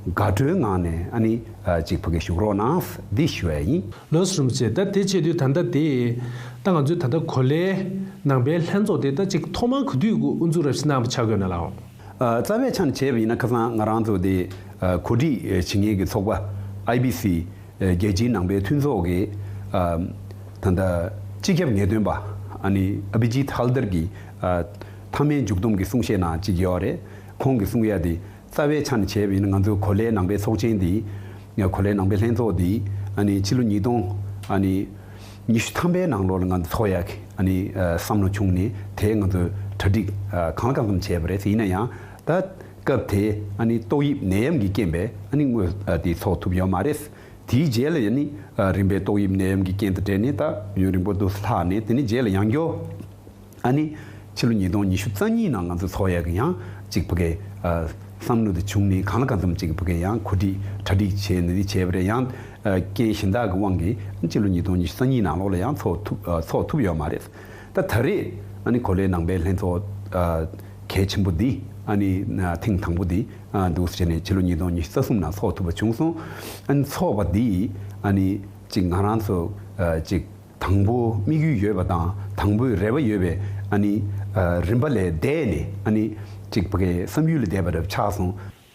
དགའ་སྤྲོའི་ངང་ནས་ཨ་ནི་ཨ་ཅིག་ཕ་གི་བཞུགས་རོགས་གནང་འདི་ཞུ་ཡ་ཡིན། ལགས་སོ་རིན་པོ་ཆེ། ད་དེ་བྱེད་དུས་ད་ལྟ་དེ་ད་ང་ཚོའི་ད་ལྟ་གོ་ལའི་ནང་པའི་ལྷན་ཚོགས་དེ་ད་ཅིག་ཐོག་མར་ག་དུས་དབུ་འཛུགས་ར་ཞིག་གནང་བ་ཆགས་དགོས་ན་ལགས། ཨ་རྩ་བའི་ཆ་ནས་བྱས་པ་ཡིན་ན་ཁ་སང་ང་རང་ཚོ་དེ་ཨ་གོ་སྒྲིག་བྱེད་མཁན་གྱི་ཚོགས་པ་ཨའི་བི་སི་རྒྱལ་སྤྱིའི་ནང་པའི་མཐུན་ཚོགས་ཀྱི་ཨ་ད་ལྟ་སྤྱི་ཁྱབ་ངེས་སྟོན་པ་ཨ་ནི་ཨ་བི་ཇིད་ཧལ་དར་གྱི་ཨ་མཐའ་མའི་མཇུག་བསྡོམས་ཀྱི་གསུང་བཤད་ནང་གཅིག་ཡོད་རེད། ཁོང་གིས་གསུང་ཡ་དེ་རྩ་བའི་ཆ་ནས་བྱས་པ་ཡིན་ན་ང་ཚོའི་གོ་ལའི་ནང་པའི་ཚོགས་ཆེན་འདི་གོ་ལའི་ནང་པའི་ལྷན་ཚོགས་འདི་ཨ་ནི་ཕྱི་ལོ་ཉིས་སྟོང་ཨ་ནི་ཉི་ཤུ་ཐམ་པའི་ནང་ལོགས་ལ་ང་ཚོ་ཚོགས་ཡག་གི་ཨ་ནི་ཨ་བསམ་བློ་བྱུང་ནས་དེ་ང་ཚོས་གྲ་སྒྲིག་ཨ་གང་ལ་གང་འཚམ་བྱས་པ་རེད། ཡིན་ན་ཡང་ད་སྐབས་དེ་ཨ་ནི་ཏོག་དབྱིབས་ནད་ཡམས་ཀྱི་རྐྱེན་པས་ཨ་ནི་དངོས་ཨ་དེ་ཚོགས་ཐུབ་ཡོད་མ་རེད། དེའི་རྗེས་ལ་ཡ་ནི་ཨ་རིམ་པས་ཏོག་དབྱིབས་ནད་ཡམས་ཀྱི་རྐྱེན་དང་འབྲེལ་ནས་ད་ཡུན་རིང་པོ་འདུག་ལྷག་ནས་དེ་ནི་རྗེས་ལ་ཡང་བསྐྱར་ཨ་ནི་ཕྱི་ལོ་ཉིས་སྟོང་ཉི་ཤུ་རྩ་གཉིས་ནང་ང་ཚོ་ཚོགས་ཡག་གི་ཡང་གཅིག་ཕ་གི་ཨ་བསམ་བློ་དེ་བྱུང་ནས་གང་ལ་གང་འཚམ་གཅིག་ཕ་གི་ཡང་གོ་སྒྲིག་གྲ་སྒྲིག་བྱས་ནས་དེ་བྱས་པ་རེད། ཡང་ཨ་རྐྱེན་གཞན་དག་གི་དབང་གིས་ཕྱི་ལོ་ཉིས་སྟོང་ཉི་ཤུ་རྩ་གཉིས་ནང་ལོགས་ལ་ཡང་ཚོགས་ཐུབ་ཨ་ཚོགས་ཐུབ་ཡོད་མ་རེད། ད་ད་རེས་ཨ་ནི་གོ་ལའི་ནང་པའི་ལྷན་ཚོགས་ཨ་གལ་ཆེན་པོ་འདི་ཨ་ནི་ཨ་ཐེངས་དང་པོ་འདི་ཨ་འདུག་སེ་བྱས་ནས་ཕྱི་ལོ་ཉིས་སྟོང་ཉི་ཤུ་རྩ་གསུམ་ནང་ཚོགས་ཐུབ་པ་བྱུང་སོང་། ཨ་ནི་ཚོགས་པ་འདི་ཨ་ནི་གཅིག་ང་རང་ཚོ་ཨ་གཅིག་དང་པོ་དམིགས་ཡུལ་ཡོད་པ་དང་དང་པོའི་རེ་བ་ཡོད་པའི་ཨ་ནི་ཨ་རིམ་པ་ལས་འདས་ནས་ཨ་ནི་གཅིག་ཕ་གི་བསམ་ཡུལ་ལས་འདས་པ་རེ་ཆགས་སོང་།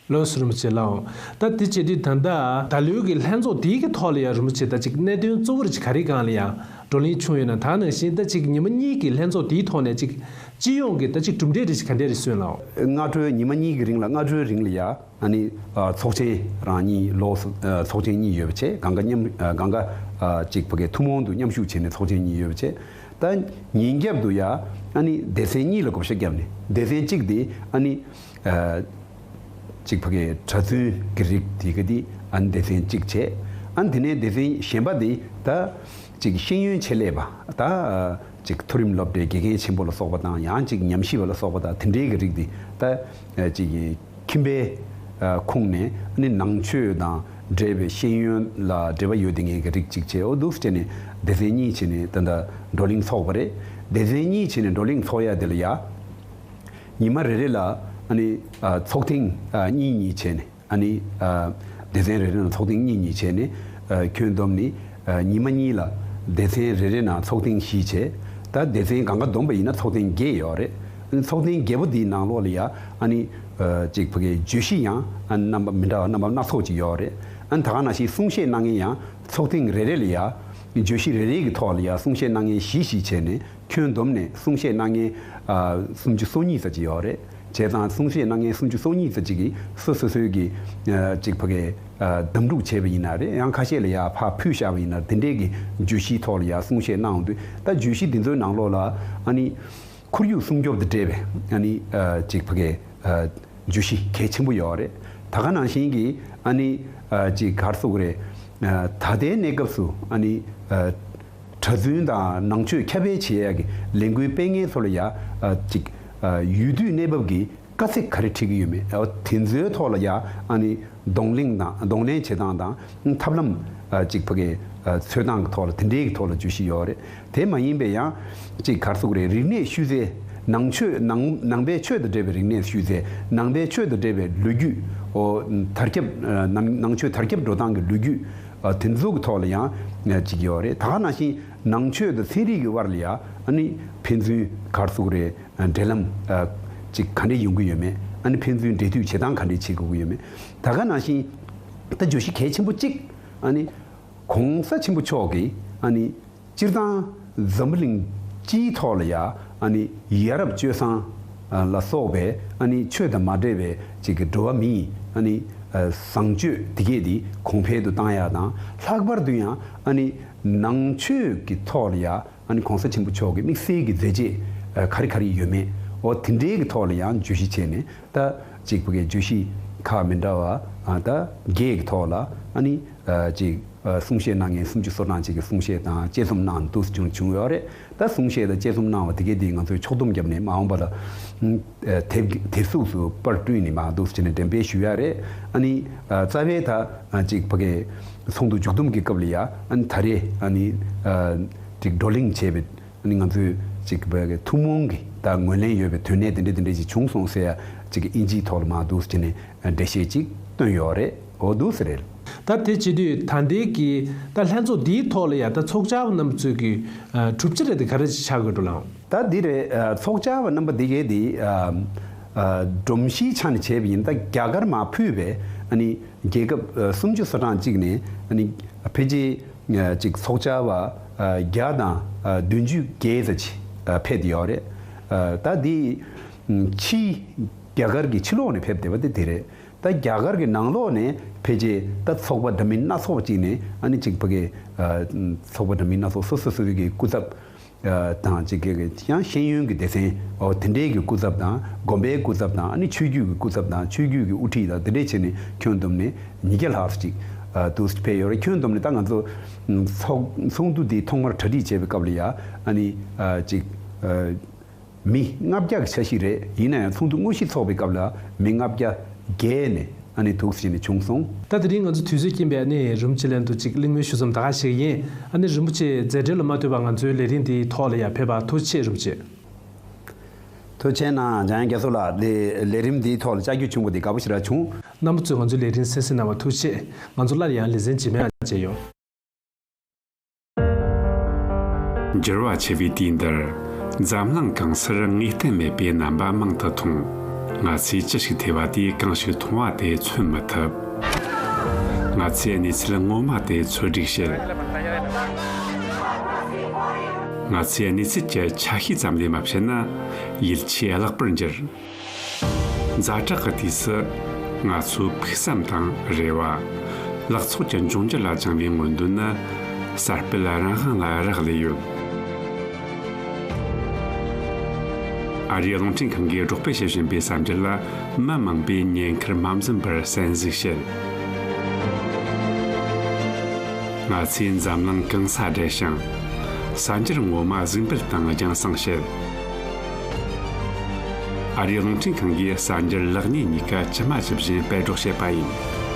ལགས་སོ་རིན་པོ་ཆེ་ལགས། ད་དེ་བྱེད་དུས་ད་ལྟ་ད་ལོའི་གི་ལྷན་ཚོགས་དེའི་གི་ཐོག་ལ་ཡང་རིན་པོ་ཆེ་ད་ཅིག་གནད་དོན་གཙོ་བོ་རེ་ཅིག་ག་རེ་སྒང་ལ་ཡང་བགྲོ་གླེང་བྱུང་ཡོད་ན། ད་ནང་བཞིན་ད་ཅིག་ཉི་མ་གཉིས་ཀྱི་ལྷན་ཚོགས་དེའི་ཐོག་ནས་ཅིག་སྤྱི་ཡོངས་ཀྱི་ད་ཅིག་གྲུབ་འབྲས་རེ་ཅིག་ག་འདྲས་རེ་སོན་ལགས། སྔ་དྲོའི་ཉི་མ་གཉིས་ཀྱི་རིང་ལ་སྔ་དྲོའི་རིང་ལ་ཡ་ཨ་ནི་ཨ་ཚོགས་ཆེན་རང་གཉིས་ལོགས་སུ་ཨ་ཚོགས་ཆེན་གཉིས་ཡོད་པ་བྱས། གང་ག་མཉམ་ཨ་གང་ག་ཨ་ཅིག་ཕ་གི་ཐུན་མོང་དུ་མཉམ་ཞུགས་བྱས་ནས་ཚོགས་ཆེན་གཉིས་ཡོད་པ་བྱས། ད་ཉིན་རྒྱབ་ཏུ་ཡ་ཨ་ནི་སྡེ་ཚན་གཉིས་ལ་བགོ་བཤའ་བརྒྱབ་ནས་སྡེ་ཚན་གཅིག་དེ་ཨ་ནི་ཨ་ཅིག་ཕ་གི་གྲྭ་བཙུན་གྱི་རིགས་དེ་ག་དེ་ཨ་ནི་སྡེ་ཚན་གཅིག་བྱས། ཨ་ནི་དེ་ནས་སྡེ་ཚན་གཞན་པ་དེ་ད་ཅིག་ཤེས་ཡོན་ཆེད་ལས་པ་ད་ ཅིག་མཐོ་རིམ་སློབ་གྲྭའི་དགེ་རྒན་ཆེན་པོ་ལ་སོགས་པ་དང་ཡང་ཅིག་ཉམས་ཞིབ་པ་ལ་སོགས་པ་དང་དེ་འདྲའི་གི་རིགས་དེ་ད་ཅིག་ཁྱིམ་པའི་ཁུངས་ནས་ནི་ནང་ཆོས་དང་འབྲེལ་བའི་ཤེས་ཡོན་ལ་འབྲེལ་བ་ཡོད་དེ་ངེས་ཀྱི་རིགས་ཅིག་བྱས། འོ་འདུག་སེ་བྱས་ནས་སྡེ་ཚན་གཉིས་བྱས་ནས་ད་ལྟ་བགྲོ་གླེང་ཚོགས་པ་རེད། སྡེ་ཚན་གཉིས་བྱས་ནས་བགྲོ་གླེང་ཚོགས་ཡ་དེ་ལ་ཡ། ཉི་མ་རེ་རེ་ལ་ཨ་ནི་ཨ་ཚོགས་ཐེངས་ཨ་གཉིས་གཉིས་བྱས་ནས་ཨ་ནི་ཨ་སྡེ་ཚན་རེ་རེ་ནང་ཚོགས་ཐེངས་གཉིས་གཉིས་བྱས་ནས་ཨ་ཁྱོན་བསྡོམས་ནི་ཨ་ཉི་མ་གཉིས་ལ་སྡེ་ཚན་རེ་རེ་ནང་ཚོགས་ཐེངས་བཞི་བྱས། ད་སྡེ་ཚན་གང་ག་བསྡོམས་པ་ཡིན་ན་ཚོགས་ཐེངས་བརྒྱད་ཡོད་རེད། ཨ་ནི་ཚོགས་ཐེངས་བརྒྱད་པོ་འདིའི་ནང་ལོགས་ལ་ཡ་ཨ་ནི་ཨ་ཅིག་ཕ་གིའི་བརྗོད་གཞི་ཡང་ཨ་རྣམ་པ་མི་འདྲ་བ་རྣམ་པ་སྣ་ཚོགས་ཅིག་ཡོད་རེད། ཨ་ནི་ད་ག་ནང་བཞིན་གསུང་བཤད་གནང་མཁན་ཡང་ཚོགས་ཐེངས་རེ་རེ་ལ་ཡ་བརྗོད་གཞི་རེ་རེ་གི་ཐོག་ལ་ཡ་གསུང་བཤད་གནང་མཁན་བཞི་བཞི་བྱས་ནས། ཁྱོན་བསྡོམས་ནས་གསུང་བཤད་གནང་མཁན་ཨ་སུམ་ཅུ་སོ་གཉིས་ཙམ་ཅིག་ཡོད་རེད། བྱས་ཙང་གསུང་བཤད་གནང་མཁན་སུམ་ཅུ་སོ་གཉིས་ཙམ་ཅིག་གིས་སོ་སོ་སོའི་གི་ཨ་ཅིག་ཕ་གི་ཨ་བདམས་སྒྲུག་བྱས་པ་ཡིན་ན་རེད། ཡང་ཁ་ཤས་ལ་ཡ་ཕར་ཕུལ་བཞག་པ་ཡིན་ན་དེ་འདྲའི་གི་བརྗོད་གཞིའི་ཐོག་ལ་ཡ་གསུང་བཤད་གནང་འོང་དུས། ད་བརྗོད་གཞི་འདི་ཚོའི་ནང་ལོགས་ལ་ཨ་ནི་ཁོར་ཡུག་སྲུང་སྐྱོབ་དང་འབྲེལ་བའི་ཨ་ནི་ཨ་ཅིག་ཕ་གི་ཨ་བརྗོད་གཞི་གལ་ཆེན་པོ་ཡོད་རེད། ད་ག་ནང་བཞིན་གྱི་ཨ་ནི་ཨ་ཅིག་ག་རེ་ཟེར་དགོས་རེད། ཨ་ད་ལྟའི་གནས་སྐབས་སུ་ཨ་ནི་ཨ་གྲྭ་བཙུན་དང་ནང་ཆོས་ཁྱབ་སྤེལ་བྱེད་ཡག་གི་ལས་འགུལ་སྤེལ་མཁན་ཚོ་ལ་ཡ་ཨ་ཅིག་ཨ་ཡུལ་དུས་གནས་བབ་ཀྱི་དཀའ་ཚེགས་ག་རེ་འཕྲད་ཀྱི་ཡོད་མེད། ཨ་དེ་ཚོའི་ཐོག་ལ་ཡ་ཨ་ནི་གདོང་ལེན་དང་གདོང་ལེན་བྱེད་སྟངས་དང་ཐབས་ལམ་ཨ་ཅིག་ཕ་གི་ཨ་འཚོལ་སྟངས་ཀྱི་ཐོག་ལ་དེ་འདྲའི་གི་ཐོག་ལ་བརྗོད་གཞི་ཡོད་རེད། དེ་མ་ཡིན་པའི་ཡང་ཅིག་ག་རེ་ཟེར་དགོས་རེད། རིག་གནས་ཤུལ་རྫས། ནང་ཆོས་ནང་ནང་པའི་ཆོས་དང་འབྲེལ་བའི་རིག་གནས་ཤུལ་རྫས། ནང་པའི་ཆོས་དང་འབྲེལ་བའི་ལོ་རྒྱུས། ཨོ་དར་ཁྱབ་ཨ་ནང་ནང་ཆོས་དར་ཁྱབ་འགྲོ་སྟངས་ཀྱི་ལོ་རྒྱུས། ཨ་དེ་ཚོ་གི་ཐོག་ལ་ཡང་ཨ་ཅིག་ཡོད་རེད། ད་ག་ནང་བཞིན་ནང་ཆོས་དང་ཚན་རིག་གི་དབར་ལ་ཡང་ཨ་ནི་ཕན་ཚུན་ག་རེ་ཟེར་དགོས་རེད། ཨ་འབྲེལ་ལམ་ཨ་ཅིག་ག་འདྲས་ཡོང་གི་ཡོད་མེད། ཨ་ནི་ཕན་ཚུན་འབྲེལ་མཐུད་བྱེད་སྟངས་ག་འདྲས་བྱེད་དགོས་ཀྱི་ཡོད་མེད། ད་ག་ནང་བཞིན་ད་བརྗོད་གཞི་གལ་ཆེན་པོ་གཅིག་ཨ་ནི་གོང་ས་ཆེན་པོ་མཆོག་གིས་ཨ་ནི་སྤྱིར་བཏང་འཛམ་བུ་གླིང་སྤྱིའི་ཐོག་ལ་ཡ་ཨ་ནི་ཡ་རབས་སྤྱོད་བཟང་ལ་སོགས་པའི་ཨ་ནི་ཆོས་དང་མ་འབྲེལ་བའི་ཅིག་གི་འགྲོ་བ་མིའི་ཨ་ནི་བཟང་སྤྱོད་དེ་གས་དེ་གོང་འཕེལ་དུ་བཏང་ཡ་དང་། ལྷག་པར་དུ་ཡང་ཨ་ནི་ནང་ཆོས་ཀྱི་ཐོག་ལ་ཡ་ཨ་ནི་གོང་ས་ཆེན་པོ་མཆོག་གི་དམིགས་བསལ་གྱི་མཛད་རྗེས་ཨ་ག་རེ་ག་རེ་ཡོད་མེད། འོ་དེ་འདྲའི་གི་ཐོག་ལ་ཡང་བརྗོད་གཞི་བྱས་ནས་ད་ཅིག་ཕ་གིའི་བརྗོད་གཞི་ཁག་མི་འདྲ་བ་ཨ་ད་བརྒྱད་ཀྱི་ཐོག་ལ་ཨ་ནི་ཨ་ཅིག་ཨ་གསུང་བཤད་གནང་མཁན་སུམ་ཅུ་སོ་གྲངས་ཅིག་གིས་གསུང་བཤད་དང་དཔྱད་རྩོམ་གནང་འདུག་སེ་བྱུང་བྱུང་ཡོད་རེད། ད་གསུང་བཤད་དང་དཔྱད་རྩོམ་གནང་བ་དེ་གས་དེ་ང་ཚོས་ཕྱོགས་བསྡོམས་བརྒྱབ་ནས་མ་འོངས་པ་ལ་ཨ་དེབ་དེབ་གཟུགས་སུ་པར་བསྐྲུན་ནས་མར་འདུག་སེ་བྱས་ནས་འགྲེམས་སྤེལ་ཞུ་ཡ་རེད། ཨ་ནི་ཨ་རྩ་བའི་ད་ཨ་ཅིག་ཕ་གིའི་ཚོགས་འདུ་མཇུག་བསྡོམས་ཀྱི་སྐབས་ལ་ཡ་ཨ་ནི་ད་རེས་ཨ་ནི་ཨ་ཅིག་བགྲོ་གླེང་བྱས་པའི་ཨ་ནི་ང་ཚོས་ཅིག་བ་གི་ཐུན་མོང་གི་ད་ངོས་ལེན་ཡོད་པའི་དོན་གནད་དེ་འདྲ་དེ་འདྲ་ཅིག་བྱུང་སོང་ཟེར་ཡ་ཅིག་གི་ཨིན་ཇིའི་ཐོག་ལ་མར་འདུག་སེ་བྱས་ནས་འགྲེལ་བཤད་ཅིག་བཏོན་ཡོད་རེད། འོ་འདུག་སེ་རེད། ད་དེ་བྱེད་དུས་ད་ལྟའི་གི་ད་ལྷན་ཚོགས་འདིའི་ཐོག་ལ་ཡ་ད་ཚོགས་བཅར་བ་རྣམ་པ་ཚོས་གི་ཨ་གྲུབ་ཆ་རེད་དེ་ག་རེ་ཆགས་དགོས་འགྲོ་ལགས། ད་འདི་རེད། ཨ་ཚོགས་བཅར་བ་རྣམ་པ་འདི་གས་འདི་ཨ་ཨ་སྒྲོམ་གཞིའི་ཆ་ནས་བྱས་པ་ཡིན། ད་རྒྱ་གར་མར་ཕུད་པའི་ཨ་ནི་རྒྱལ་ཁབ་ཨ་སུམ་ཅུ་སོ་གྲངས་གཅིག་ནས་ཨ་ནི་ཕལ་ཆེར་ཨ་ཅིག་ཚོགས་བཅར་བ་ཨ་བརྒྱ་དང་ཨ་བདུན་ཅུ་བརྒལ་ཙམ་ཅིག་ཨ་ཕེབས་ཏེ་ཡོད་རེད། ཨ་ད་འདི་ཕྱིའི་རྒྱ་གར་གྱི་ཕྱི་ལོགས་ནས་ཕེབས་བསྡད་པ་དེ་དེ་རེད། ད་རྒྱ་གར་གྱི་ནང་ལོགས་ནས་ཕལ་ཆེར་ད་ཚོགས་པ་འདྲ་མིན་སྣ་ཚོགས་ཅིག་ནས་ཨ་ནི་ཅིག་ཕ་གི་ཨ་ཚོགས་པ་འདྲ་མིན་སྣ་ཚོགས་སོ་སོ་སོ་སོའི་གི་སྐུ་ཚབ་ཨ་དང་ཅིག་གི་ཡང་ཤེས་ཡོན་གྱི་སྡེ་ཚན་འོ་དེ་འདྲའི་གི་སྐུ་ཚབ་དང་། དགོན་པའི་སྐུ་ཚབ་དང་། ཨ་ནི་ཆོས་བརྒྱུད་ཀྱི་སྐུ་ཚབ་དང་། ཆོས་བརྒྱུད་ཀྱི་དབུ་ཁྲིད་དང་། དེ་འདྲས་བྱས་ནས་ཁྱོན་བསྡོམས་ནས་ཉིས་བརྒྱ་ལྷག་ཙམ་ཅིག་ཨ་འདུག་སེ་ཕེབས་ཡོད་རེད། ཁྱོན་བསྡོམས་ནས་ད་ང་ཚོ་ཚོགས་ཚོགས་འདུ་འདི་ཐོག་མར་གྲ་སྒྲིག་བྱས་པའི་སྐབས་ལ་ཡ་ཨ་ནི་ཨ་ཅིག་ཨ་མི་ལྔ་བརྒྱ་གི་འཆར་གཞི་རེད། ཡིན་ན་ཡང་ཚོགས་འདུ་དངོས་གཞི་ཚོགས་པའི་སྐབས་ལ་མི་ལྔ་བརྒྱ་བརྒལ་ནས་ཨ་ནི་འདུག་སེ་བྱས་ནས་བྱུང་སོང་། ད་དེ་རིང་ང་ཚོ་དུས་ཚོད་རྐྱེན་པས་ཨ་ནི་རིན་པོ་ཆེ་ལྷན་དུ་ཅིག་གླེང་མོལ་ཞུ་མཚམས་ད་ག་ཞིག་ཡིན། ཨ་ནི་རིན་པོ་ཆེ་མཛད་བྲེལ་ལ་མ་ལྟོས་པར་ང་ཚོའི་ལས་རིམ་འདིའི་ཐོག་ལ་ཡ་ཕེབས་པར་ཐུགས་རྗེ་ཆེ། རིན་པོ་ཆེ། ཐུགས་རྗེ་གནང་། འཇམ་དབྱངས་རྒྱ་མཚོ་ལགས། ལས་ལས་རིམ་འདིའི་ཐོག་ལ་བཅར་རྒྱུ་བྱུང་བ་འདི་དགའ་པོ་ཞེ་དྲག་བྱུང་། རྣམ་པ་ཚོས་ང་ཚོའི་ལས་རིམ་གསན་གཟིགས་གནང་བར་ཐུགས་རྗེ་ཆེ། ང་ཚོ་སླར་ཡང་ལེ་ཚན་རྗེས་མའི་ནང་མཇལ་ཡོང་། འགྱུར་བ་ཆེ་བའི་དུས་འདིར། འཛམ་གླིང་གང་སར་ངེས་གཏན་མེད་པའི་རྣམ་པ་མང་དུ་མཐོང་། ང་ཚོས་ཅི་ཞིག་ཐོས་པ་དེས་གང་ཞིག་མཐོང་བ་དེ་མཚོན་མི་ཐུབ། ང་ཚོས་གནས་ཚུལ་ངོ་མ་དེ་འཚོལ་སྒྲིག་བྱེད། ང་ཚོས་གནས་ཚུལ་གྱི་ཆ་ཤས་ཙམ་ལས་མ་བཤད་ན་ཡིད་ཆེས་བརླག་པར་འགྱུར། ཛ་དྲག་གི་དུས་སུ་ང་ཚོའི་ཕུགས་བསམ་དང་རེ་བ། ལག་ཚོགས་ཀྱི་འབྱུང་འགྱུར་ལ་བཅངས་པའི་མངོན་འདོད་ནི་གསར་སྤེལ་རང་དབང་ལ་རག་ལས་ཡོད། ཨ་རིའི་རླུང་འཕྲིན་ཁང་གིས་སྒྲོག་སྤེལ་བྱེད་བཞིན་པའི་གསར་འགྱུར་ལ་མི་མང་པོས་ཉེན་ཁར་མ་འཛེམས་པར་གསན་གཟིགས་བྱེད། ང་ཚོས་འཛམ་གླིང་གང་སར་བསྡད་ཞིང་། གསར་འགྱུར་ངོ་མ་གཟིགས་འབུལ་དང་རྒྱང་སྲིང་བྱེད། ཨ་རིའི་རླུང་འཕྲིན་ཁང་གིས་གསར་འགྱུར་ལེགས་ཉེས་གཉིས་ཀ་ཇི་མ་ཇི་བཞིན་སྤེལ་སྒྲོག་བྱེད་པ་ཡིན།